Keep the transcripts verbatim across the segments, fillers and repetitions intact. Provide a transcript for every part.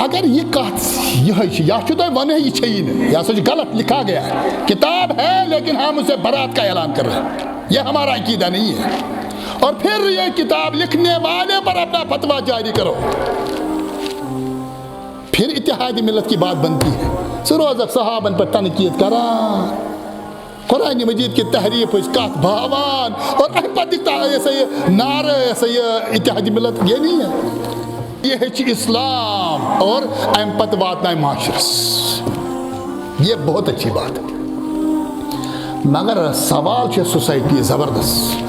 اگر یہ کتھ یہے چھِ، یا چھُ تۄہہِ ونہٕ، یہ چھیی نہٕ، یہ ہسا چھُ غلط لکھا گیا ہے۔ کتاب ہے، لیکن ہم اسے برات کا اعلان کر رہے ہیں، یہ ہمارا عقیدہ نہیں ہے۔ اور پھر یہ کتاب لکھنے والے پر اپنا فتویٰ جاری کرو، پھر اتحاد ملت کی بات بنتی ہے۔ سُہ روزکھ صحابن پر تنقید کران، قرآن مجید کی تحریف ٲسۍ کتھ باوان، اور امہِ پتہٕ دِکھ تا ایسا یہ نعرہ، ایسا یہ اتحاد ملت، یہ نہیں ہے۔ یہ ہے اسلام اور امہِ پتہٕ واتناوِ معاشرس۔ یہ بہت اچھی بات ہے۔ مگر سوال چھُ سوسائٹی زبردست۔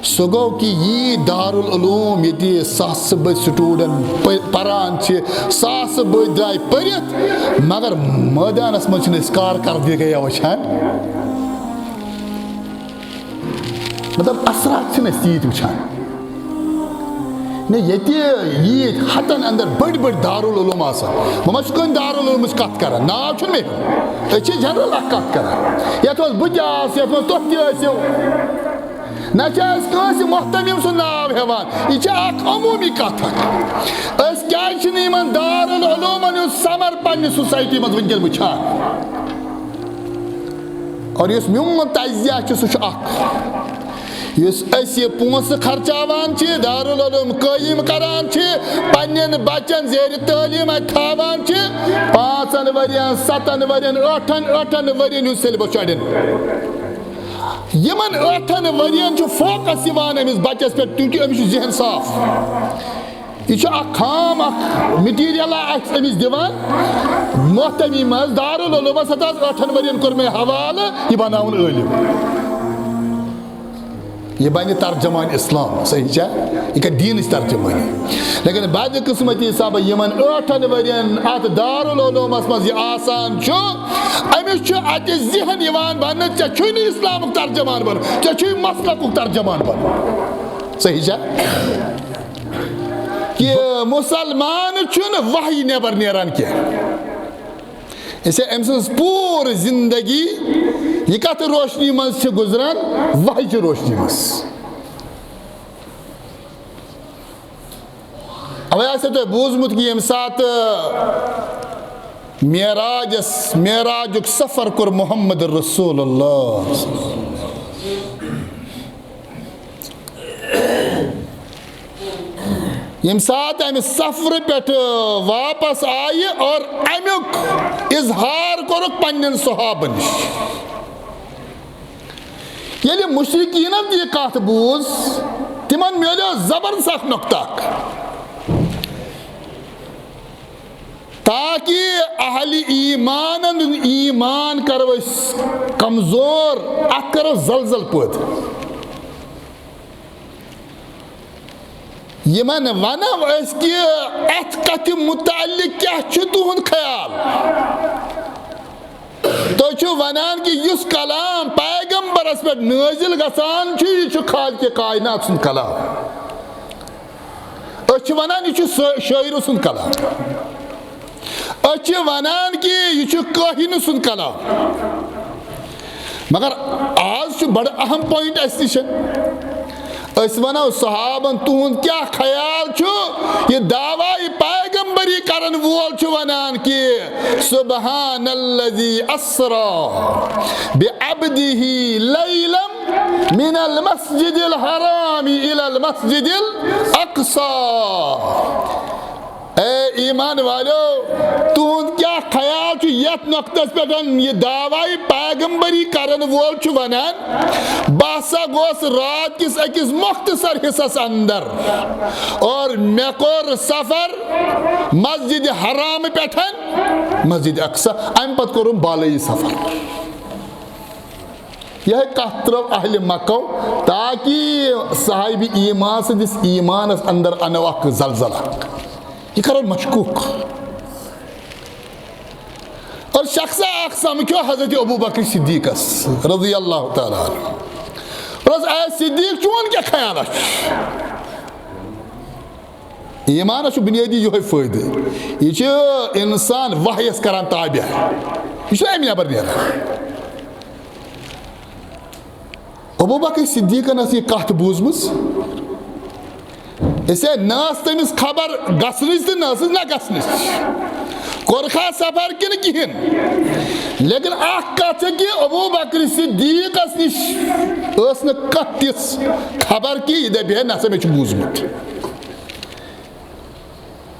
سُہ گوٚو کہِ یی دارالعلوم ییٚتہِ ساسہٕ بٔدۍ student پ-، پران چھِ، ساسہٕ بٔدۍ درٛاے پٔرِتھ، مگر مٲدانس منٛز چھِنہٕ أسۍ کارکردگی وٕچھان۔ مطلب، اثرات چھِنہٕ أسۍ تیٖتۍ وٕچھان۔ نہ، ییٚتہِ ییٖتۍ ہتن اندر بٔڑۍ بٔڑۍ دارالعلوم آسان۔ بہٕ ما چھُس کُنہِ دارالعلومٕچ کتھ کران، ناو چھُنہٕ مےٚ ہیوٚن۔ أسۍ چھِ general اکھ کتھ کران۔ یتھ منٛز بہٕ تہِ آسہٕ، یتھ منٛز تُہۍ تہِ ٲسِو۔ نہ چھِ اَسہِ کٲنٛسہِ محتمیم سُنٛد ناو ہٮ۪وان۔ یہِ چھِ اکھ عموٗمی کتھ اکھ۔ أسۍ کیٛازِ چھِنہٕ یِمن دارالعلومن ہُنٛد ثمر پننہِ سوسائٹی منٛز وٕنکیٚن وٕچھان؟ اور یُس میون تجزیہ چھُ، سُہ چھُ اکھ۔ یُس أسۍ یہِ پونٛسہٕ خرچاوان چھِ، دارالعلوم قٲیِم کران چھِ، پننٮ۪ن بچن زیرِ تعلیٖم اتہِ تھاوان چھِ، پانٛژن ؤرین، ستن ؤرین، ٲٹھن، ٲٹھن ؤرین ہُنٛد syllabus چھُ اڑٮ۪ن۔ یِمن ٲٹھن ؤرین چھُ focus یِوان أمِس بچس پٮ۪ٹھ، کیونکہ أمِس چھُ ذہن صاف۔ یہِ چھُ اکھ خام اکھ material اَسہِ أمِس دِوان۔ محتمی منٛز دارالعلومس ہسا ٲس ٲٹھن ؤرین کوٚر مےٚ حوالہٕ، یہِ بناوُن عٲلِم۔ یہِ بنہِ ترجمان اسلام، صحیح چھا؟ یہِ کرِ دیٖنٕچ ترجمٲنی۔ لیکن بدقسمتی حسابہٕ یِمن ٲٹھن ؤرین اتھ دارالعلومس منٛز یہِ آسان چھُ، أمِس چھُ اتہِ ذہن یِوان وننہٕ، "ژےٚ چھُے نہٕ اسلامُک ترجمان بنُن، ژےٚ چھُے مسلکُک ترجمان بنُن۔" صحیح چھا؟ کہِ مسلمان چھُنہٕ وحی نٮ۪بر نیران کینٛہہ۔ اسے أمۍ سٕنٛز پوٗرٕ زندگی، یہِ کتھ روشنی منٛز چھِ گُزران؟ وحی چہِ روشنی منٛز۔ اوے آسہِ تۄہہِ بوٗزمُت کہِ ییٚمہِ ساتہٕ معراجس، معراجُک سفر کوٚر محمد رسول اللہ، ییٚمہِ ساتہٕ امہِ سفرٕ پٮ۪ٹھٕ واپس آیہِ اور امیُک اظہار کوٚرُکھ پننٮ۪ن صحابن نِش۔ ییٚلہِ مشرکینن تہِ یہِ کتھ بوٗز، تِمن میلیو زبردست اکھ نقطہٕ اکھ۔ تاکہ اہل ایمانن ہُنٛد ایمان کرو أسۍ کمزور، اتھ کرو زلزل پٲدٕ۔ یِمن ونو أسۍ کہِ اتھ کتھِ متعلق کیٛاہ چھُ تُہُنٛد خیال؟ تُہۍ چھِو ونان کہِ یُس کلام پیغمبرس پٮ۪ٹھ نٲزِل گژھان چھُ، یہِ چھُ خالق کائنات سُنٛد کلام۔ أسۍ چھِ ونان، یہِ چھُ سٲ-، شٲعرٕ سُنٛد کلام۔ أسۍ چھِ ونان کہِ یہِ چھُ کٲہِنہٕ سُنٛد کلام۔ مگر آز چھُ بڑٕ اہم point اَسہِ نِش۔ أسۍ ونو صحابن، تُہُنٛد کیٛاہ خیال چھُ؟ یہِ دعویٰ یہِ پیغمبری کرن وول چھُ ونان کہِ سبحان الذی اسری بعبدہ لیلا من المسجد الحرام الی المسجد الاقصی۔ اے ایمان والو، تُہُنٛد کیٛاہ خیال چھُ یتھ نۄقطس پٮ۪ٹھ یہِ دعویٰ پیغمبری کرن وول چھُ ونان، بہٕ ہسا گوس رات کِس أکِس مختصر حصس اندر اور مےٚ کوٚر سفر مسجد حرام پٮ۪ٹھ مسجد اقصی، امہِ پتہٕ کوٚرُم بالٲیی سفر۔ یہے کتھ ترٲو اہل مکو، تاکہ صاحب ایمان سٕنٛدِس ایمانس اندر انو اکھ زلزلہ۔ یہ کرو مشکوک۔ اور شخص اکھ سمکھیو حضرت ابو بکر صدیقس رضی اللہ تعالیٰ عنہ۔ دوٚپنس، اے صدیق، چون کیٛاہ خیالہ چھُ؟ ایمانس چھُ بنیٲدی یہے فٲیدٕ۔ یہ چھُ انسان وحیس کران تابع۔ یہ چھُنہٕ امہِ نٮ۪بر نیران۔ ابو بکر صدیقن ٲس یہِ کتھ بوٗزمٕژ۔ اسے نہ ٲس تٔمِس خبر گژھنٕچ تہٕ نہ ٲسٕس نہ گژھنٕچ۔ کوٚرخا سفر کِنہٕ کِہیٖنۍ؟ لیکن اکھ کتھ چھےٚ کہِ ابو بکر صدیقس نِش ٲس نہٕ کانٛہہ تِژھ خبر کہِ یہِ دپہِ ہے، نہ سا، مےٚ چھُ بوٗزمُت۔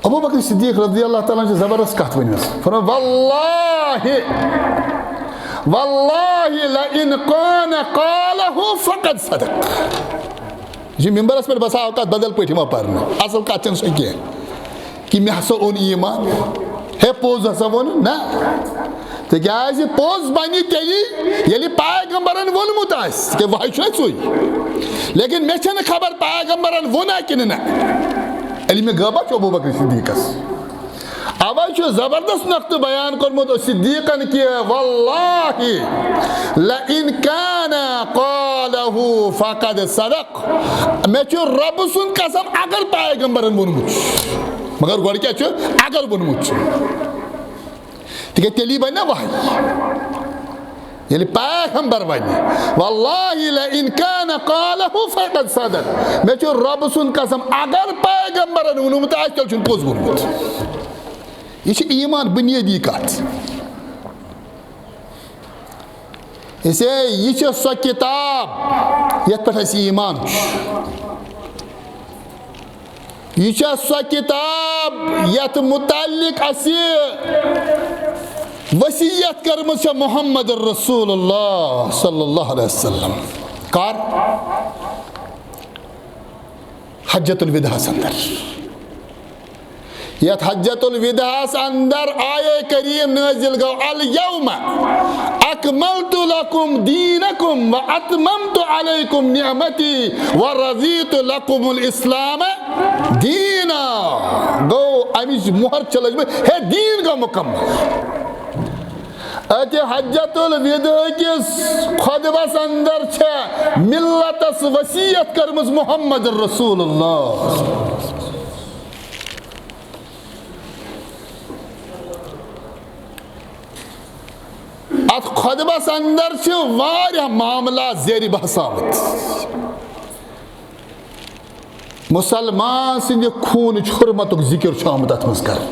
ابو بکر صدیق رضی اللہ تعالیٰ عنہ چھِ زبردست کتھ ؤنمٕژ۔ فرموو، "واللہ، واللہ لئن کان قالہ فقد صدق۔" یہِ چھِ ممبرس پٮ۪ٹھ بسا اوقات بدل پٲٹھۍ یِوان پرنہٕ۔ اصل کتھ چھَنہٕ سۄ کینٛہہ کہِ مےٚ ہسا اوٚن ایمان۔ ہے، پوٚز ہسا ووٚن، نہ۔ تِکیٛازِ پوٚز بنہِ تیٚلی، ییٚلہِ پیغمبرن ووٚنمُت آسہِ، تِکیٛازِ وحی چھُنہ سُے۔ لیکن مےٚ چھَنہٕ خبر پیغمبرن ووٚنا کِنہٕ نہ۔ علمِ غٲبہ چھُ ابو بکر صدیقس۔ اوے چھُ زبردست نقطہٕ بیان کوٚرمُت صدیقن کہِ، "واللہ لئن کان قالہ فقد صدق۔" مےٚ چھُ رۄبہٕ سُنٛد قسم، اگر پیغمبرن ووٚنمُت چھُ۔ مگر گۄڈٕ کیٛاہ چھُ؟ اگر ووٚنمُت چھُ۔ تِکیٛازِ تیٚلی بنہِ نا وحی۔ ییٚلہِ پیغمبر ونہِ، "واللہ لئن کان قالہ فقد صدق"، مےٚ چھُ رۄبہٕ سُنٛد قسم، اگر پیغمبرن ووٚنمُت آسہِ، تیٚلہِ چھُنہٕ پوٚز ووٚنمُت۔ یہِ چھِ ایمان بُنیٲدی کتھ۔ اسے یہِ چھِ سۄ کتاب یتھ پٮ۪ٹھ اسہِ ایمان چھُ۔ یہِ چھےٚ سۄ کتاب یتھ متعلق اسہِ وصیت کٔرمٕژ چھےٚ محمد رسول اللہ صلی اللہ علیہ وسلم۔ کر؟ حجۃ الوداعس اندر۔ یتھ حجۃ الوداعس اندر آیے کریم نازل گوٚو، "الیوم اکملت لکم دینکم و اتممت علیکم نعمتی و رضیت لکم الاسلام دینا۔" گوٚو، امِچ مۄہر چھِ لٔجمٕژ، ہے، دیٖن گوٚو مُکمل۔ اتہِ حجۃ الوداع کِس خطبس اندر چھےٚ ملتس وصیت کٔرمٕژ محمد رسول اللہ۔ اتھ خطبس اندر چھِ واریاہ معاملات زیر بحث آمٕتۍ۔ مسلمان سٕنٛدِ خوٗنٕچ حرمتُک ذِکِر چھُ آمُت اتھ منٛز کرنہٕ۔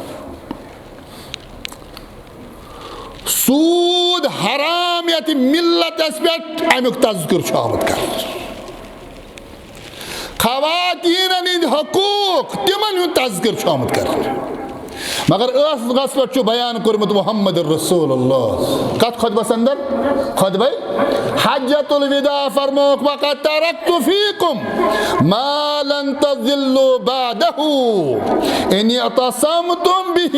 سوٗد حرام یتھ ملتس پٮ۪ٹھ، امیُک تذکر چھُ آمُت کرنہٕ۔ خواتیٖنن ہٕنٛدۍ حقوٗق، تِمن ہُنٛد تذکر چھُ آمُت کرنہٕ۔ مگر ٲخرس پٮ۪ٹھ چھُ بیان کوٚرمُت محمد رسول اللہ۔ کتھ خطبس اندر؟ خطبے حجۃ الوداع فرمووُکھ، "وقد ترکت فیکم ما لن تضلوا بعدہ ان اعتصمتم بہ۔"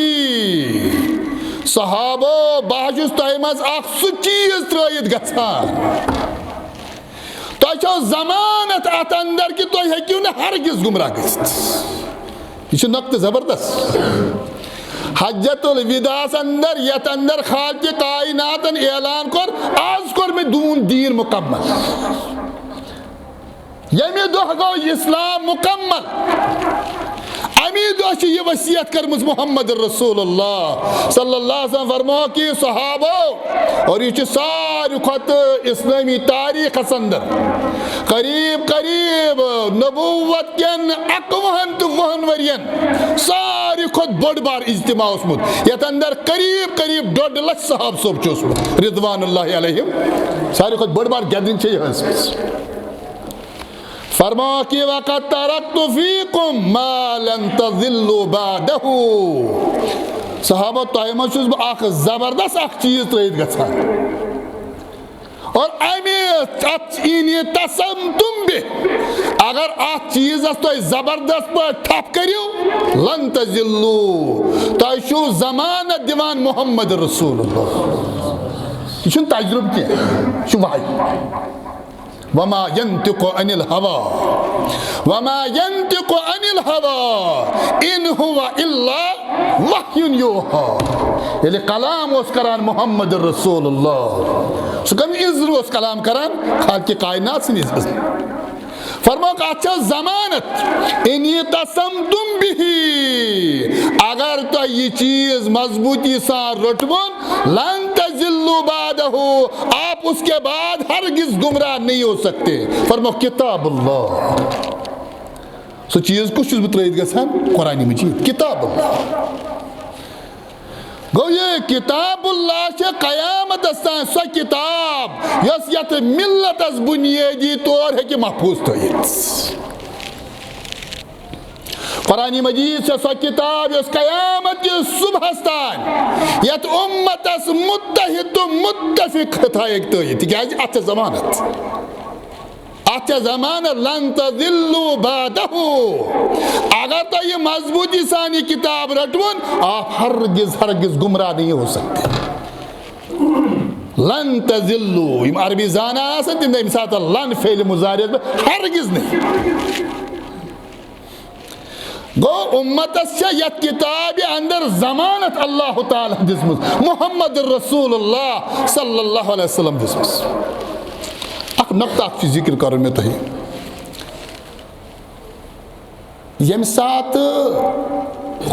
صحابو، بہٕ حظ چھُس تۄہہِ منٛز اکھ سُہ چیٖز ترٲیِتھ گژھان۔ تۄہہِ چھو ضمانت اتھ اندر کہِ تُہۍ ہیٚکِو نہٕ ہرگز گمراہ گٔژھِتھ۔ یہِ چھُ نۄقطہٕ زبردست۔ حجۃ الوداعس اندر، یتھ اندر خالق کائناتن اعلان کوٚر، "آز کوٚر مےٚ دون دین مکمل۔" ییٚمہِ دۄہ گوٚو اسلام مکمل۔ امی دۄہ چھِ یہِ وصیت کٔرمٕژ محمد رسول اللہ صلی اللہ علیہ وسلم۔ فرموو کہِ صحابو، اور یہِ چھُ ساروی کھۄتہٕ اسلٲمی تاریخس اندر قریب قریب نبوت کٮ۪ن اَکوُہن تہٕ وُہن ؤرین ساروی کھۄتہٕ بوٚڑ بار اجتماع اوسمُت، یتھ اندر قریب قریب ڈۄڈ لچھ صحابہٕ صٲب چھُ اوسمُت، رضوان اللہ علیہم۔ ساروی کھۄتہٕ بٔڑ بار گیدرنگ چھےٚ یِہے ٲسمٕژ۔ فرماوان کہِ، "وقد ترکت فیکم ما لن تضلوا بعدہ۔" صحابہ، تۄہہِ منٛز چھُس بہٕ اکھ زبردست اکھ چیٖز ترٲیِتھ گژھان۔ اور امی اتھ ان اعتصمتم بہ، اگر اتھ چیٖزس تُہۍ زبردست پٲٹھۍ ٹھپ کٔرِو، لن تضلوا، تۄہہِ چھُو ضمانت دِوان محمد رسول اللہ۔ یہِ چھُنہٕ تجربہٕ کینٛہہ، یہِ چھُ وحی۔ وما ينطق عن الهوى، وما ينطق عن الهوى، ان هو الا وحی یوحی۔ ییٚلہِ کلام اوس کران محمد رسول اللہ، سُہ کٔمۍ اذن اوس کلام کران؟ خالق کائنات سٕنٛدِ اذن۔ فرمووُکھ، اتھ چھےٚ ضمانت، ان اعتصمتم بہ، اگر تۄہہِ یہِ چیٖز مضبوٗطی سان روٚٹمُت، لن تضلوا بعدہ، آپ اس کے بعد ہرگز گمراہ نہیں ہو سکتے۔ فرمووُکھ، کتاب اللہ۔ سُہ چیٖز کُس چھُس بہٕ ترٲوِتھ گژھان؟ قرآن مجید، کتاب اللہ۔ گوٚو، یہِ کتاب اللہ چھِ قیامتس تام سۄ کتاب یۄس یتھ ملتس بنیٲدی طور ہیٚکہِ محفوظ تھٲیِتھ۔ قرآن مجید چھےٚ سۄ کتاب یۄس قیامت کِس صبحس تام یتھ امتس متحد تہٕ متفق تھایکھ تھٲیِتھ، تِکیازِ اتھ چھےٚ ضمانت۔ اتھ چھےٚ ضمانت، "لن تضلوا بعده"۔ اگر تۄہہِ یہِ مضبوٗطی سان یہِ کتاب رٔٹوُن، آپ ہرگز ہرگز گمراہ نہیں ہو سکتے۔ لن تضلوا، یِم عربی زانان آسن، تِم دپن ییٚمہِ ساتہٕ لن فعل مضارعس پٮ۪ٹھ، ہرگز نہیں۔ گوٚو، امتس چھےٚ یتھ کتابہِ اندر ضمانت اللہ تعالیٰ ہن دِژمٕژ، محمد رسول اللہ صلی اللہ علیہ وسلم دِژمٕژ۔ اکھ نقطہٕ اکھ چھُ ذکر کرُن مےٚ تۄہہِ۔ ییٚمہِ ساتہٕ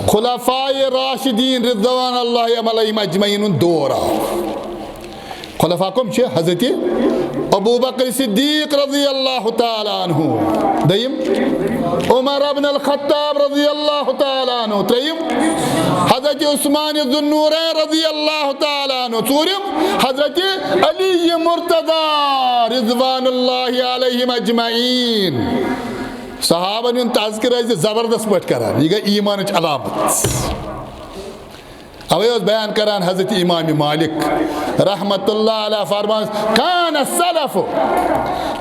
خلفائے راشدین رضوان اللہ علیہم اجمعین ہُنٛد دور آو، خلفاء کم چھِ؟ حضرت ابو بکر صدیق رضی اللہ تعالیٰ عنہ، دوٚیِم عمر ابن الخطاب رضی اللہ تعالیٰ عنہ، ترٛیٚیِم حضرت عثمان ذو النورین رضی اللہ تعالیٰ عنہ، ژوٗرِم حضرت علی مرتضی رضوان اللہ علیہم اجمعین۔ صحابن ہُنٛد تذکرٕ ٲسۍ زبردست پٲٹھۍ کران، یہِ گٔے ایمانٕچ علامت۔ اوے اوس بیان کران حضرت امام مالک رحمت اللہ علیہ فرمان، "کان السلف،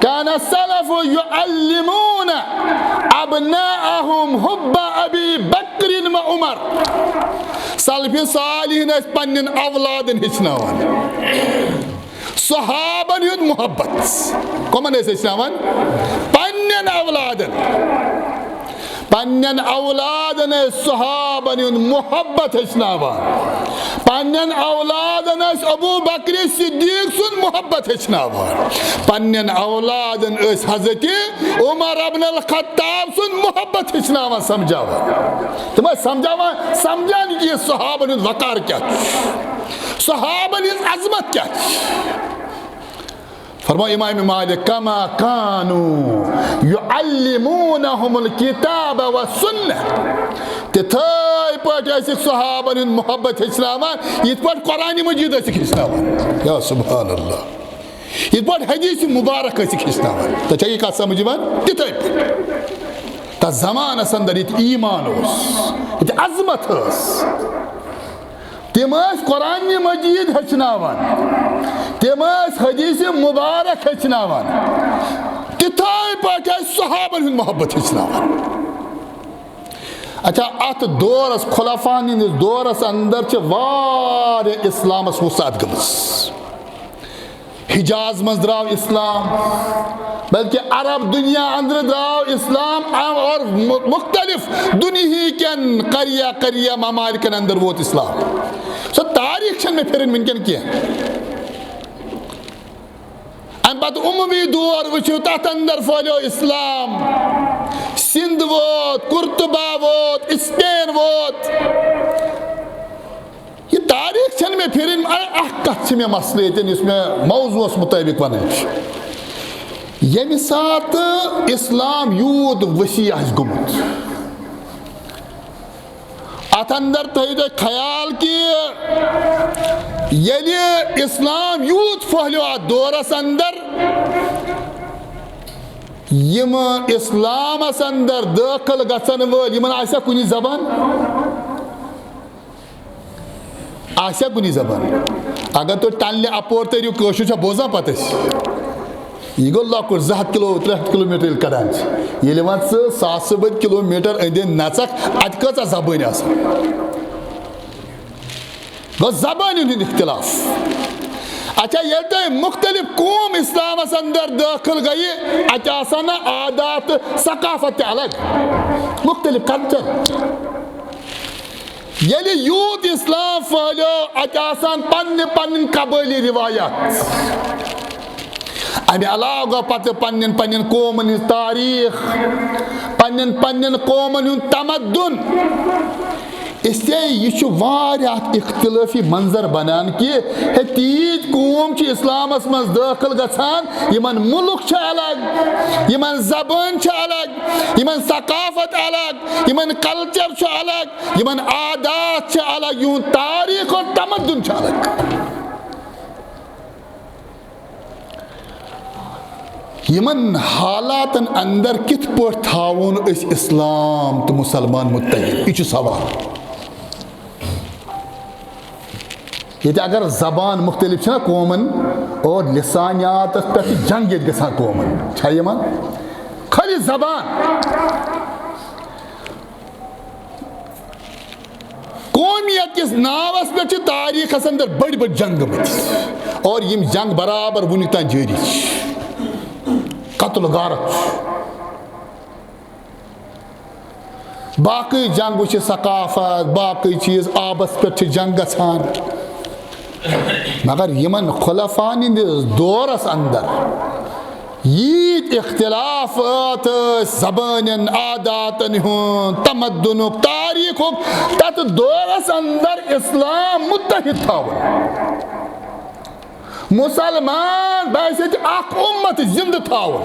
کان السلف یعلمون ابناءهم حب ابی بکر و عمر۔" سلف صالحین ٲسۍ پننٮ۪ن اولادن ہیٚچھناوان صحابن ہُنٛد محبت۔ کمن ٲسۍ ہیٚچھناوان؟ پننٮ۪ن اولادن۔ پننٮ۪ن اولادن ٲسۍ صحابن ہُنٛد محبت ہیٚچھناوان۔ پننٮ۪ن اولادن ٲسۍ ابو بکر صدیق سُنٛد محبت ہیٚچھناوان۔ پننٮ۪ن اولادن ٲسۍ حضرت عمر ابن الخطاب سُنٛد محبت ہیٚچھناوان، سمجھاوان۔ تِم ٲسۍ سمجھاوان، سمجھان کہِ صحابن ہُنٛد وقار کیٛاہ چھُ، صحابن ہٕنٛز عظمت کیٛاہ چھِ۔ فرموو امام مالک، "کما کانوا یعلمونہم الکتاب والسنہ۔" تِتھے پٲٹھۍ ٲسِکھ صحابن ہُنٛد محبت ہیٚچھناوان، یِتھ پٲٹھۍ قرآن مجید ٲسِکھ ہیٚچھناوان۔ یا سبحان اللہ، یِتھ پٲٹھۍ حدیث مبارک ٲسِکھ ہیٚچھناوان۔ تۄہہِ چھا یہِ کتھ سمجھ یِوان؟ تِتھے پٲٹھۍ۔ تتھ زمانس اندر ییٚتہِ ایمان اوس، ییٚتہِ عظمت ٲس، تِم ٲسۍ قرآن مجید ہیٚچھناوان، تِم ٲسۍ حدیث مبارک ہیٚچھناوان، تِتھے پٲٹھۍ ٲسۍ صحابن ہُنٛد محبت ہیٚچھناوان۔ اچھا، اتھ دورس، خلفاہن ہٕنٛدِس دورس اندر چھِ واریاہ اسلامس وسعت گٔمٕژ۔ حجاز منٛز درٛاو اسلام، بلکہ عرب دنیا اندر درٛاو اسلام، اور م-، مختلف دنیا کٮ۪ن قریہ قریہ ممالکن اندر ووت اسلام۔ سۄ تاریخ چھنہٕ مےٚ پھرٕنۍ وٕنکٮ۪ن کینٛہہ۔ امہِ پتہٕ اموی دور وٕچھِو، تتھ اندر پھٔہلیو اسلام، سندھ ووت، قرطبہ ووت، اسپین ووت۔ یہِ تاریخ چھنہٕ مےٚ پھرٕنۍ، مگر اکھ کتھ چھِ مےٚ مسلہٕ ییٚتٮ۪ن، یُس مےٚ موضوعس مطٲبق ونٕنۍ چھِ۔ ییٚمہِ ساتہٕ اسلام یوٗت وسیع آسہِ گوٚمُت، اتھ اندر تھٲیِو تُہۍ خیال کہِ ییٚلہِ اسلام یوٗت پھٔہلیو اتھ دورس اندر، یِم اسلامس اندر دٲخل گژھن وٲلۍ، یِمن آسیا کُنہِ زبان؟ آسیا کُنہِ زبان؟ اگر تُہۍ ٹنلہِ اپور تٔرِو، کٲشُر چھا بوزان پتہٕ أسۍ؟ یہِ گوٚو لۄکُٹ، زٕ ہتھ کِلو، ترٛےٚ ہتھ کِلوٗ میٖٹر ییٚلہِ کڑان چھِ۔ ییٚلہِ وۄنۍ ژٕ ساسہٕ بٔدۍ کِلوٗ میٖٹر أنٛدۍ أنٛدۍ نژکھ، اتہِ کۭژاہ زبٲنۍ آسان؟ گوٚو زبٲنۍ ہُنٛد اختلاف۔ اچھا، ییٚلہِ تۄہہِ مختلف قوم اسلامس اندر دٲخل گٔیہِ، اتہِ آسان نا عادات تہٕ ثقافت تہِ الگ، مختلف culture۔ ییٚلہِ یوٗت اسلام پھٔہلیو، اتہِ آسان پننہِ پنٕنۍ قبٲیلی روایات۔ امہِ علاوٕ گوٚو پتہٕ پننٮ۪ن پننٮ۪ن قومن ہٕنٛز تاریخ، پننٮ۪ن پننٮ۪ن قومن ہُنٛد تمدُن۔ اس لیے یہِ چھُ واریاہ اختلٲفی منظر بنان کہِ ہے، تیٖتۍ قوم چھِ اسلامس منٛز دٲخل گژھان، یِمن مُلک چھِ الگ، یِمن زبٲنۍ چھِ الگ، یِمن ثقافت الگ، یِمن culture چھُ الگ، یِمن عادات چھِ الگ، یِہُنٛد تاریخ اور تمدُن چھُ الگ۔ یِمن حالاتن اندر کِتھ پٲٹھۍ تھاوون أسۍ اسلام تہٕ مسلمان متحد؟ یہِ چھُ سوال۔ ییٚتہِ اگر زبان مختلف چھِ نا قومن اور لسانیاتس پٮ۪ٹھ چھِ جنگ ییٚتہِ گژھان قومن، چھا یِوان؟ خٲلی زبان۔ قومیت کِس ناوس پٮ۪ٹھ چھِ تاریخس اندر بٔڑۍ بٔڑۍ جنگ گٔمٕتۍ اور یِم جنگ برابر وُنیُک تام جٲری چھِ۔ قتل و غارت چھُ۔ باقٕے جنگ وٕچھِ ثقافت، باقٕے چیٖز، آبس پٮ۪ٹھ چھِ جنگ گژھان۔ مگر یِمن خلفاہن ہٕنٛدِس دورس اندر ییٖتۍ اختلافات ٲسۍ زبٲنٮ۪ن، عاداتن ہُنٛد، تمدنُک، تاریخُک، تتھ دورس اندر اسلام متحد تھاوُن۔ مسلمان بحیثیت اکھ امت زندٕ تھاوُن۔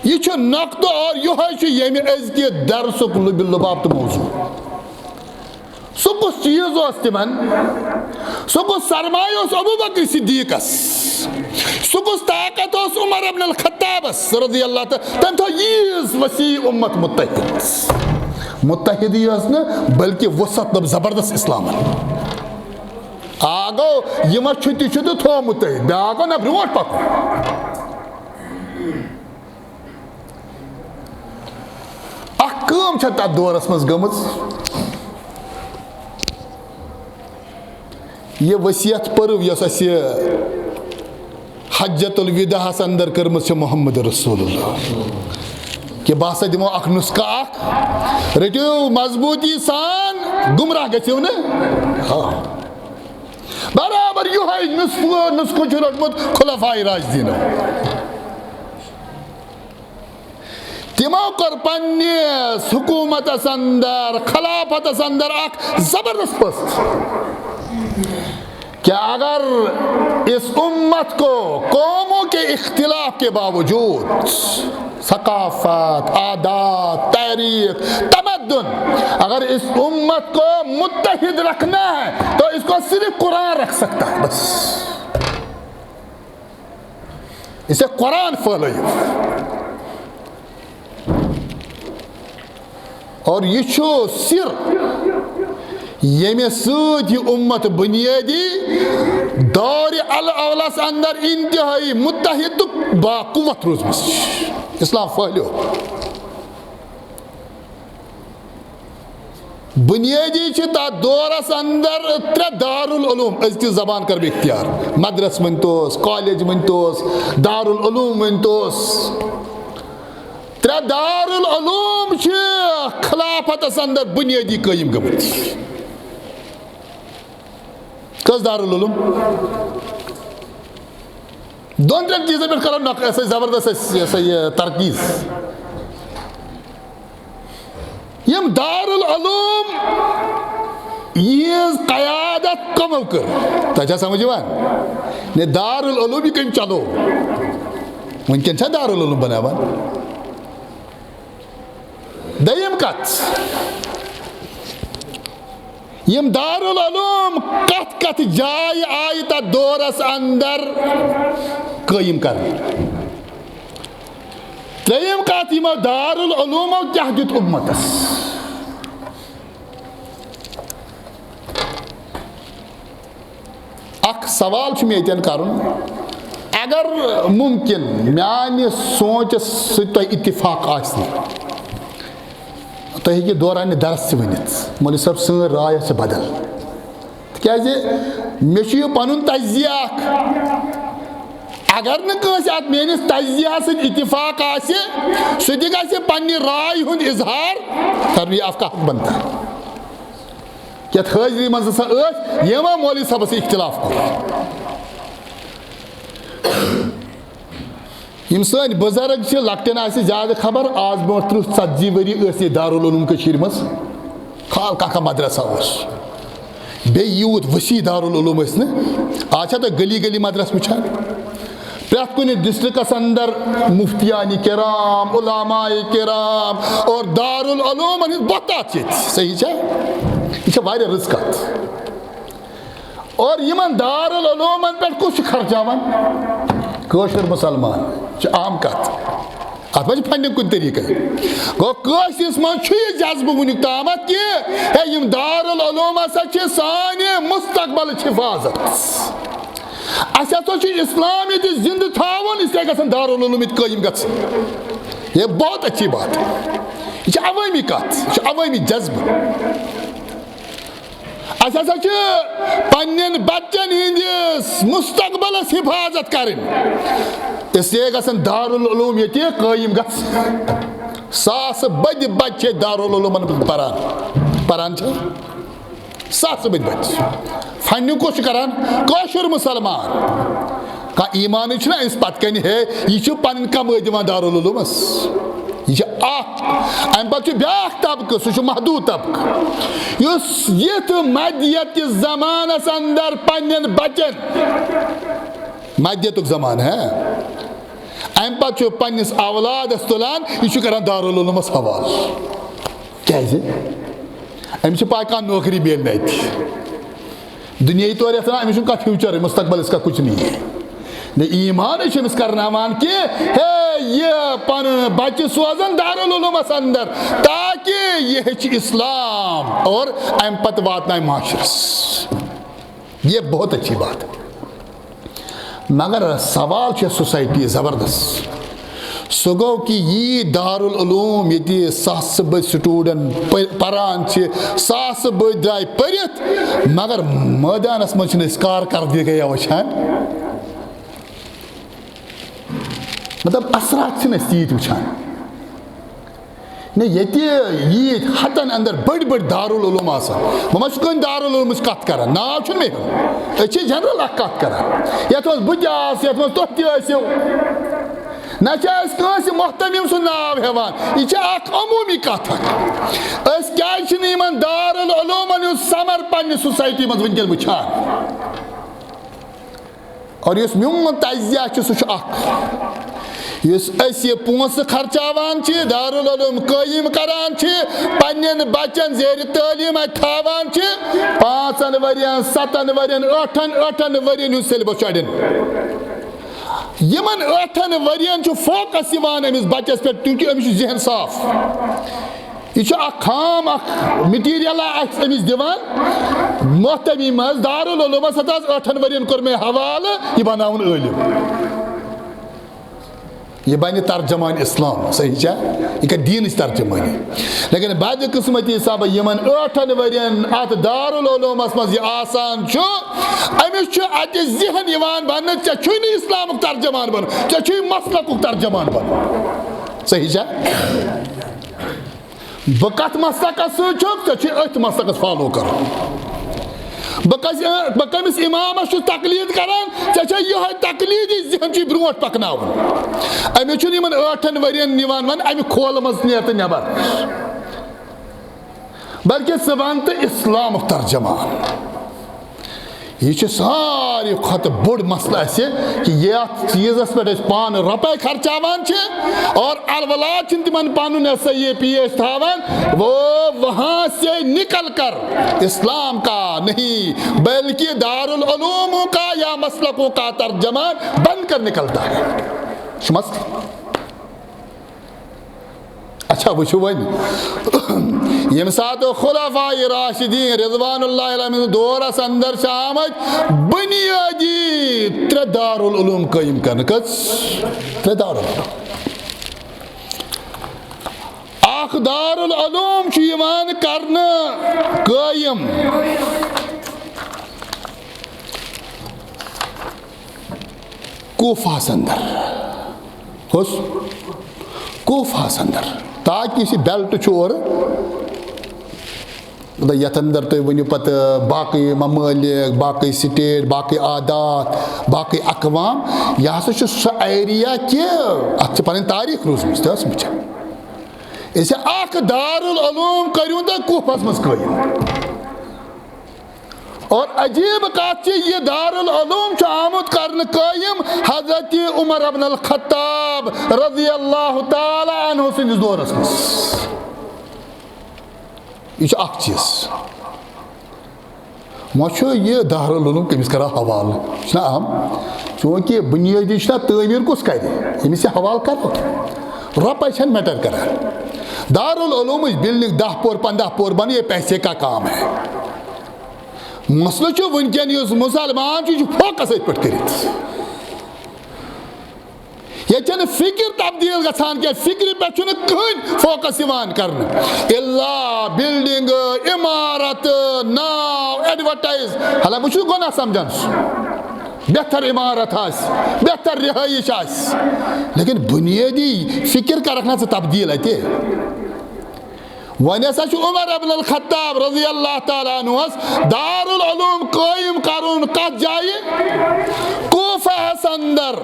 یہِ چھُ نقطہٕ اور یِہوٚے چھُ ییٚمہِ أزکہِ درسُک لُبہِ لُباب تہٕ موضوع۔ سُہ کُس چیٖز اوس تِمن؟ سُہ کُس سرمایہ اوس ابو بکر صدیقس؟ سُہ کُس طاقت اوس عمر ابن الخطابس رضی اللہ تعالیٰ؟ تٔمۍ تھٲو ییٖژ وسیع امت متحد۔ متحدٕے یٲژ نہٕ، بلکہِ وسعت، دوٚپ زبردست اسلامن۔ آ گوٚو، یہِ ما چھُ تہِ چھُ تہٕ تھوٚومُت تٔمۍ، بیٛاکھ گوٚو نہ برٛونٛٹھ پکُن۔ اکھ کٲم چھےٚ تتھ دورس منٛز گٔمٕژ۔ یہِ وصیت پٔرٕو یۄس اَسہِ حجۃ الوداعس اندر کٔرمٕژ چھےٚ محمد رسول اللہ، کہِ بہٕ ہسا دِمو اکھ نسخہٕ اکھ، رٔٹِو مضبوٗطی سان، گمراہ گٔژھِو نہٕ۔ آ۔ برابر یِہوٚے نسخہٕ، نسخہٕ چھُ روٚٹمُت خلفائے راشدینو۔ تِمو کٔر پننِس حکومتس اندر، خلافتس اندر اکھ زبردست فٲصلہٕ کہ اگر اس امت کو قوموں کے اختلاف کے باوجود، ثقافت، عادات، تاریخ، تمدن، اگر اس امت کو متحد رکھنا ہے تو اس کو صرف قرآن رکھ سکتا ہے، بس۔ اسے قرآن پھٲلٲیِو۔ اور یہِ چھُ سر، ییٚمہِ سۭتۍ یہِ امت بنیٲدی دور الاولس اندر انتہٲئی متحد تہٕ باقوت روٗزمٕژ چھِ۔ اسلام پھٔہلیو۔ بنیٲدی چھِ تتھ دورس اندر ترٛےٚ دارالعلوم، أزکہِ زبان کر بہٕ اختیار، مدرس ؤنۍ توس، کالج ؤنۍ توس، دارالعلوم ؤنۍ توس۔ ترٛےٚ دارالعلوم چھِ خلافتس اندر بنیٲدی قٲیِم گٔمٕتۍ۔ کٔژ دارالعلوم؟ دۄن ترٛٮ۪ن چیٖزن پٮ۪ٹھ کرو نق-، یہِ ہسا یہِ زبردست اَسہِ، یہِ ہسا یہِ ترکیز۔ یِم دارالعلوم یِہٕنٛز قیادت کمو کٔر؟ تۄہہِ چھا سمجھ یِوان؟ نے دارالعلوم یہِ کٔمۍ چلو؟ وٕنکٮ۪ن چھا دارالعلوم بناوان؟ دوٚیِم کتھ، یِم دارالعلوم کتھ کتھ جایہِ آیہِ تتھ دورس اندر قٲیِم کرنہٕ؟ ترٛیٚیِم کتھ، یِمو دارالعلومو کیٛاہ دیُت امتس؟ اکھ سوال چھُ مےٚ ییٚتٮ۪ن کرُن، اگر ممکن میانہِ سونچس سۭتۍ تۄہہِ اتفاق آسہِ نہٕ، تُہۍ ہیٚکِو دورانِ درس تہِ ؤنِتھ، مولوی صٲب، سٲنۍ راے چھِ بدل۔ تِکیٛازِ مےٚ چھُ یہِ پنُن تجزیہ اکھ۔ اگر نہٕ کٲنٛسہِ اتھ میٲنِس تجزیہس سۭتۍ اتفاق آسہِ، سُہ تہِ گژھِ پننہِ راے ہُنٛد اظہار کرنہٕ۔ یہ افقاہت بنتا۔ یتھ حٲضری منٛز ہسا ٲسۍ یِمو مولوی صٲبس سۭتۍ اختلاف کوٚر۔ یِم سٲنۍ بُزرگ چھِ، لۄکٹٮ۪ن آسہِ زیادٕ خبر، آز برونٛٹھ ترٕٛہ ژتجی ؤری ٲسۍ ییٚتہِ دارالعلوم کٔشیٖرِ منٛز۔ خال کانٛہہ کانٛہہ مدرسہ اوس۔ بیٚیہِ یوٗت وسیع دارالعلوم ٲسۍ نہٕ۔ آز چھا تۄہہِ گلی گلی مدرسہٕ وٕچھان؟ پرٛٮ۪تھ کُنہِ ڈسٹرکس اندر مفتیان کرام، علماء کرام اور دارالعلومن ہٕنٛز بہتات چھِ ییٚتہِ۔ صحیح چھا؟ یہِ چھےٚ واریاہ رٕژ کتھ۔ اور یِمن دارالعلومن پٮ۪ٹھ کُس چھُ خرچاوان؟ کٲشُر مسلمان۔ یہِ چھِ عام کتھ۔ اتھ منٛز چھِ پننہِ کُنہِ طریٖقے۔ گوٚو، کٲشرِس منٛز چھُ یہِ جذبہٕ وُنیُک تامتھ کہِ ہے، یِم دارالعلوم ہسا چھِ سانہِ مستقبلٕچ حفاظت۔ اسہِ ہسا چھُ اسلام ییٚتہِ زندٕ تھاوُن، اس لیے گژھن دارالعلوم ییٚتہِ قٲیِم گژھٕنۍ۔ یہ بہت اچھی بات ہے۔ یہ چھِ عوٲمی کتھ، یہ چھُ عوٲمی جذبہٕ۔ اسہِ ہسا چھِ پننٮ۪ن بچن ہٕنٛدِس مستقبلس حفاظت کرٕنۍ۔ اس لیے گژھن دارالعلوم ییٚتہِ قٲیِم گژھٕنۍ۔ ساسہٕ بٔدۍ بچہِ چھِ دارالعلومن منٛز پران، پران چھِ۔ ساسہٕ بٔدۍ بچہِ۔ فنڈنگ کُس چھُ کران؟ کٲشُر مسلمان۔ کانٛہہ ایمانٕے چھُنہ أمِس پتہٕ کنہِ، ہے، یہِ چھُ پنٕنۍ کمٲے دِوان دارالعلومس۔ یہِ چھُ اکھ۔ امہِ پتہٕ چھُ بیاکھ طبقہٕ، سُہ چھُ محدود طبقہٕ، یُس یتھ مدیت کِس زمانس اندر پننٮ۪ن بچن، مدیتُک زمانہٕ، ہے، امہِ پتہٕ چھُ پننِس اولادس تُلان، یہِ چھُ کران دارالعلومس حوالہٕ۔ کیازِ؟ أمِس چھِ پَے کانٛہہ نوکری میلہِ نہٕ اَتہِ۔ دُنیٲیی طور یَتھ وَنان، أمِس چھُنہٕ کانٛہہ future، مستقبل اس کا کچھ نہیں ہے۔ نہ ایمان چھُ أمِس کرناوان کہِ ہے، یہِ پَنُن بَچہِ سوزَن دارالعلومَس اندر، تاکہِ یہِ ہیٚچھِ اسلام اور اَمہِ پَتہٕ واتناوِ معاشرَس۔ یہ بہت اچھی بات ہے۔ مگر سوال چھُ سوسائٹی زبردست۔ سُہ گوٚو کہِ یی دارالعلوم ییٚتہِ ساسہٕ بٔدۍ student پ-، پران چھِ، ساسہٕ بٔدۍ درٛاے پٔرِتھ، مگر مٲدانس منٛز چھِنہٕ أسۍ کارکردگی وٕچھان۔ مطلب، اثرات چھِنہٕ أسۍ تیٖتۍ وٕچھان۔ نہ، ییٚتہِ ییٖتۍ ہتن اندر بٔڑۍ بٔڑۍ دارالعلوم آسان۔ بہٕ ما چھُس کُنہِ دارالعلومٕچ کتھ کران، ناو چھُنہٕ مےٚ ہیوٚن۔ أسۍ چھِ general اکھ کتھ کران۔ یتھ منٛز بہٕ تہِ آسہٕ، یتھ منٛز تُہۍ تہِ ٲسِو۔ نہ چھِ أسۍ کٲنٛسہِ مُہتمِم سُنٛد ناو ہٮ۪وان۔ یہِ چھِ اکھ عموٗمی کتھ اکھ۔ أسۍ کیازِ چھِنہٕ یِمن دارالعلومن ہُنٛد ثمر پننہِ سوسائٹی منٛز وٕنکیٚن وٕچھان؟ اور یُس میون تجزیہ چھُ، سُہ چھُ اکھ، یُس أسۍ یہِ پونٛسہٕ خرچاوان چھِ، دارالعلوم قٲیِم کران چھِ، پننٮ۪ن بچن زیر تعلیٖم اتہِ تھاوان چھِ، پانٛژن ؤرین، ستن ؤرین، ٲٹھن، ٲٹھن ؤرین ہُنٛد syllabus چھُ اڑٮ۪ن۔ یِمن ٲٹھن ؤرین چھُ focus یِوان أمِس بچس پٮ۪ٹھ، کیونکہ أمِس چھُ ذہن صاف۔ یہِ چھُ اکھ خام اکھ material اکھ أمِس دِوان۔ مُہتمی منٛز دارالعلومس ہسا ٲس ٲٹھن ؤرین کوٚر مےٚ حوالہٕ، یہِ بناوُن عٲلِم۔ یہِ بنہِ ترجمان اسلام، صحیح چھا؟ یہِ کرِ دیٖنٕچ ترجمٲنی۔ لیکن بدقسمتی حسابہٕ یِمن ٲٹھن ؤرین اتھ دارالعلومس منٛز یہِ آسان چھُ، أمِس چھُ اتہِ ذہن یِوان وننہٕ، ژےٚ چھُے نہٕ اسلامُک ترجمان بنُن، ژےٚ چھُے مسلکُک ترجمان بنُن۔ صحیح چھا؟ بہٕ کتھ مسلکس سۭتۍ چھُکھ، ژےٚ چھُے أتھۍ مسلکس follow کرُن۔ بہٕ کس-، بہٕ کٔمِس امامس چھُس تقلید کران، ژےٚ چھےٚ یِہوٚے تقلیدی ذہن چھُے برونٛٹھ پکناوُن۔ أمِس چھُنہٕ یِمن ٲٹھن ؤرین یِوان وننہٕ، امہِ کھولہٕ منٛز نیر تہٕ نٮ۪بر، بلکہِ ژٕ بن تہٕ اسلامُک ترجمان۔ یہِ چھُ ساروی کھۄتہٕ بوٚڑ مسلہٕ اَسہِ کہِ یَتھ چیٖزَس پٮ۪ٹھ أسۍ پانہٕ رۄپَے خرچاوان چھِ اور الولاد چھِنہٕ تِمَن پَنُن ہسا یہِ پیش تھاوان، وہ وہاں سے نکل کر اسلام کا نہیں بلکہ دارالعلوموں کا یا مسلکوں کا ترجمان بن کر نکلتا ہے۔ یہِ چھُ مسلہٕ۔ اچھا، وٕچھِو وۄنۍ، ییٚمہِ ساتہٕ خلفاء راشدین رضوان اللہ علیہم دورس اندر چھِ آمٕتۍ بنیٲدی ترٛےٚ دارالعلوم قٲیِم کرنہٕ۔ کٔژ؟ ترٛےٚ دارالعلوم۔ اکھ دارالعلوم چھُ یِوان کرنہٕ قٲیِم کوفہس اندر۔ کُس؟ کوفہس اندر۔ تاکہ یُس یہِ belt چھُ اورٕ، مطلب، یتھ اندر تُہۍ ؤنِو پتہٕ باقٕے ممٲلک، باقٕے state، باقٕے عادات، باقٕے اقوام، یہِ ہسا چھُ سُہ area کہِ اتھ چھِ پنٕنۍ تاریخ روٗزمٕژ، تہِ ٲس وٕچھان۔ اسے اکھ دارالعلوم کٔرِو تُہۍ کوفس منٛز قٲیِم۔ اور عجیب کتھ چھِ، یہِ دارالعلوم چھُ آمُت کرنہٕ قٲیِم حضرت عمر ابن الخطاب رضی اللہ تعالیٰ عنہ سٕنٛدِس دورس منٛز۔ یہِ چھُ اکھ چیٖز۔ وۄنۍ چھُ یہِ دارالعلوم کٔمِس کران حوالہٕ؟ یہِ چھُنہ اہم، چوٗنٛکہِ بُنیٲدی چھُنہ تعمیٖر کُس کرِ، ییٚمِس یہِ حوالہٕ کرو؟ رۄپَے چھَنہٕ میٹر کران۔ دارالعلومٕچ بِلڈِنٛگ دَہ پور، پنٛداہ پور بنہِ، یہ پیسے کا کام ہے۔ مسئلہٕ چھُ وٕنکیٚن یُس مُسلمان چھُ، یہِ چھُ فوکس أتھۍ پٮ۪ٹھ کٔرِتھ۔ ییٚتہِ چھَنہٕ فِکر تبدیٖل گژھان کینٛہہ، فِکرِ پٮ۪ٹھ چھُنہٕ کٕہٕنۍ فوکس یِوان کرنہٕ۔ الا بِلڈِنٛگ، عمارت، ناو، ایڈورٹائز، حالانکہ بہٕ چھُس گۄناہ سمجھان سُہ۔ بہتر عمارت آسہِ، بہتر رہٲیِش آسہِ، لیکن بُنیٲدی فِکر کرکھ نہ ژٕ تبدیٖل اَتہِ۔ وۄنۍ ہسا چھُ عمر ابن الخطاب رضی اللہ تعالیٰ عنہس دارالعلوم قٲیِم کرُن کتھ جایہِ؟ کوفہس اندر۔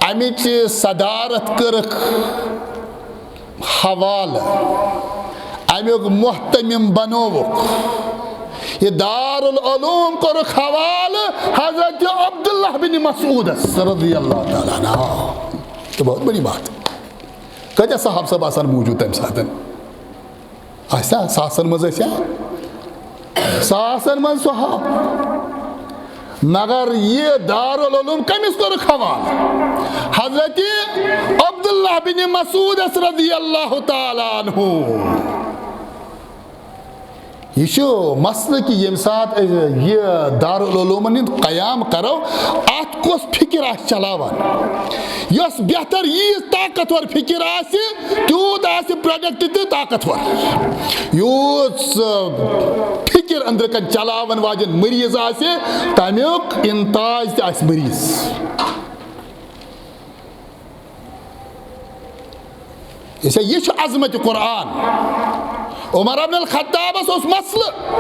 امِچ صدارت کٔرٕکھ حوالہٕ، امیُک محتمم بنووُکھ۔ یہِ دارالعلوم کوٚرُکھ حوالہٕ حضرت عبداللہ بن مسعودس رضی اللہ تعالیٰ عنہ۔ تو بہت بڑی بات۔ کۭتیاہ صحابہٕ صٲب آسن موٗجوٗد تَمہِ ساتہٕ؟ آسیا؟ ساسن منٛز آسیا؟ ساسن منٛز صحابہٕ۔ مگر یہِ دارالعلوم کٔمِس کوٚرُکھ حوالہٕ؟ حضرت عبداللہ بن مسعودس رضی اللہ تعالیٰ عنہ۔ یہِ چھُ مسلہٕ کہِ ییٚمہِ ساتہٕ أسۍ یہِ دارالعلومن ہُنٛد قیام کرو، اتھ کۄس فکر آسہِ چلاوان، یۄس بہتر ییٖژ طاقتور فکر آسہِ، تیوٗت آسہِ پروڈکٹ تہِ طاقتور۔ یوٗت سُہ فکر أنٛدرٕ کنۍ چلاون واجٮ۪ن مریض آسہِ، تمیُک انتاج تہِ آسہِ مریض۔ اسے یہِ چھُ عظمت قرآن۔ عمر ابن الخطابس اوس مسلہٕ،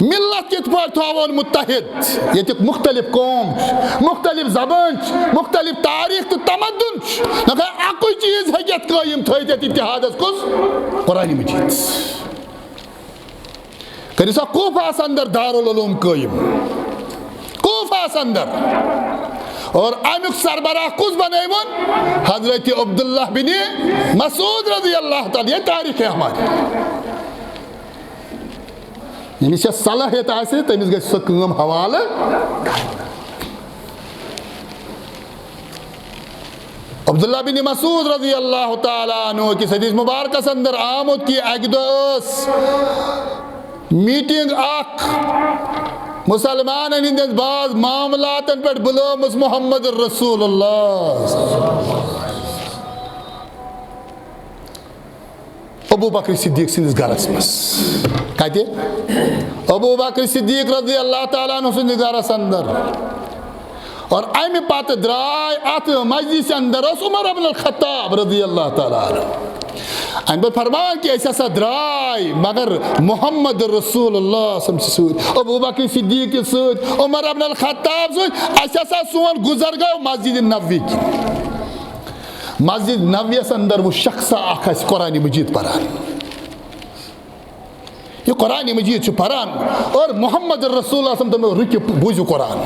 ملت کِتھ پٲٹھۍ تھاوون متحد؟ ییٚتیُک مختلف قوم چھِ، مختلف زبان چھِ، مختلف تاریخ تہٕ تمدن چھُ، مگر اکُے چیٖز ہیٚکہِ یتھ قٲیِم تھٲوِتھ یتھ اتحادس کُس؟ قرآن مجید۔ کٔرِو سا کوفہس اندر دارالعلوم قٲیِم، کوفہس اندر۔ اور امیُک سربراہ کُس بنٲوِن؟ حضرت عبداللہ بن مسعود رضی اللہ تعالیٰ، یہ تاریخ ہے ہماری۔ ییٚمِس چھےٚ صلاحیت آسہِ، تٔمِس گژھِ سۄ کٲم حوالہٕ۔ عبداللہ بن مسعود رضی اللہ تعالیٰ عنہ کِس حدیث مبارکس اندر آمُت کہِ اکہِ دۄہ ٲس میٹنگ اکھ مسلمانن ہٕنٛدٮ۪ن بعض معاملاتن پٮ۪ٹھ بُلٲومٕژ محمد رسول اللہ۔ ابو بکر صدیق سٕنٛدِس گرس منٛز۔ کتہِ؟ ابو بکر صدیق رضی اللہ تعالیٰ عنہ سٕنٛدِس گرس اندر۔ اور امہِ پتہٕ درٛاے اتھ مجلس اندر اوس عمر ابن الخطاب رضی اللہ تعالیٰ عنہ۔ امہِ پتہٕ فرمان کہِ أسۍ ہسا درٛاے، مگر محمد رسول اللہ صلی اللہ علیہ وسلم چھِ سۭتۍ، ابو بکر صدیق چھِ سۭتۍ، عمر ابن الخطاب سۭتۍ، اسہِ ہسا سون گُزر گوٚو مسجد نبوی کِنۍ۔ مسجد نبویس اندر وُچھ شخصا اکھ آسہِ قرآن مجید پران۔ یہِ قرآن مجید چھُ پران اور محمد رسول اللہ صلی اللہ علیہ وسلم دوٚپُن، "رُکِو، بوٗزِو قرآن،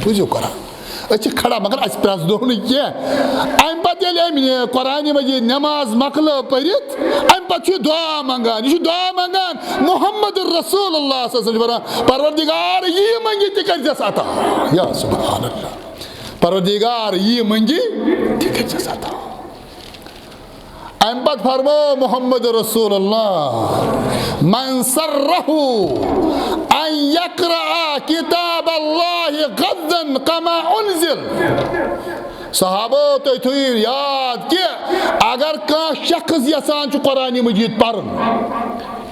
بوٗزِو قرآن۔" أسۍ چھِ کھڑا، مگر اَسہِ پرٛزنوو نہٕ کینٛہہ۔ اَمہِ پتہٕ ییٚلہِ أمۍ یہِ قرآن مجید نماز مۄکلٲو پٔرِتھ، اَمہِ پتہٕ چھُ یہِ دُعا منٛگان۔ یہِ چھُ دُعا منٛگان، محمد رسول اللہ صلی اللہ علیہ وسلم چھُ فرمان، "پروردگار، یہِ منٛگہِ تہِ کٔرۍزٮ۪س عطا۔" یا سبحان اللہ۔ پروردگار، یہِ منٛگہِ تہِ کٔرۍزٮ۪س عطا۔ امہِ پتہٕ فرمو محمد رسول اللہ، "من سرہ ان یقرأ کتاب اللہ غدا کما انزل۔" صحابو، تُہۍ تھٲیِو یاد کہِ اگر کانٛہہ شخص یژھان چھُ قرآن مجید پرُن،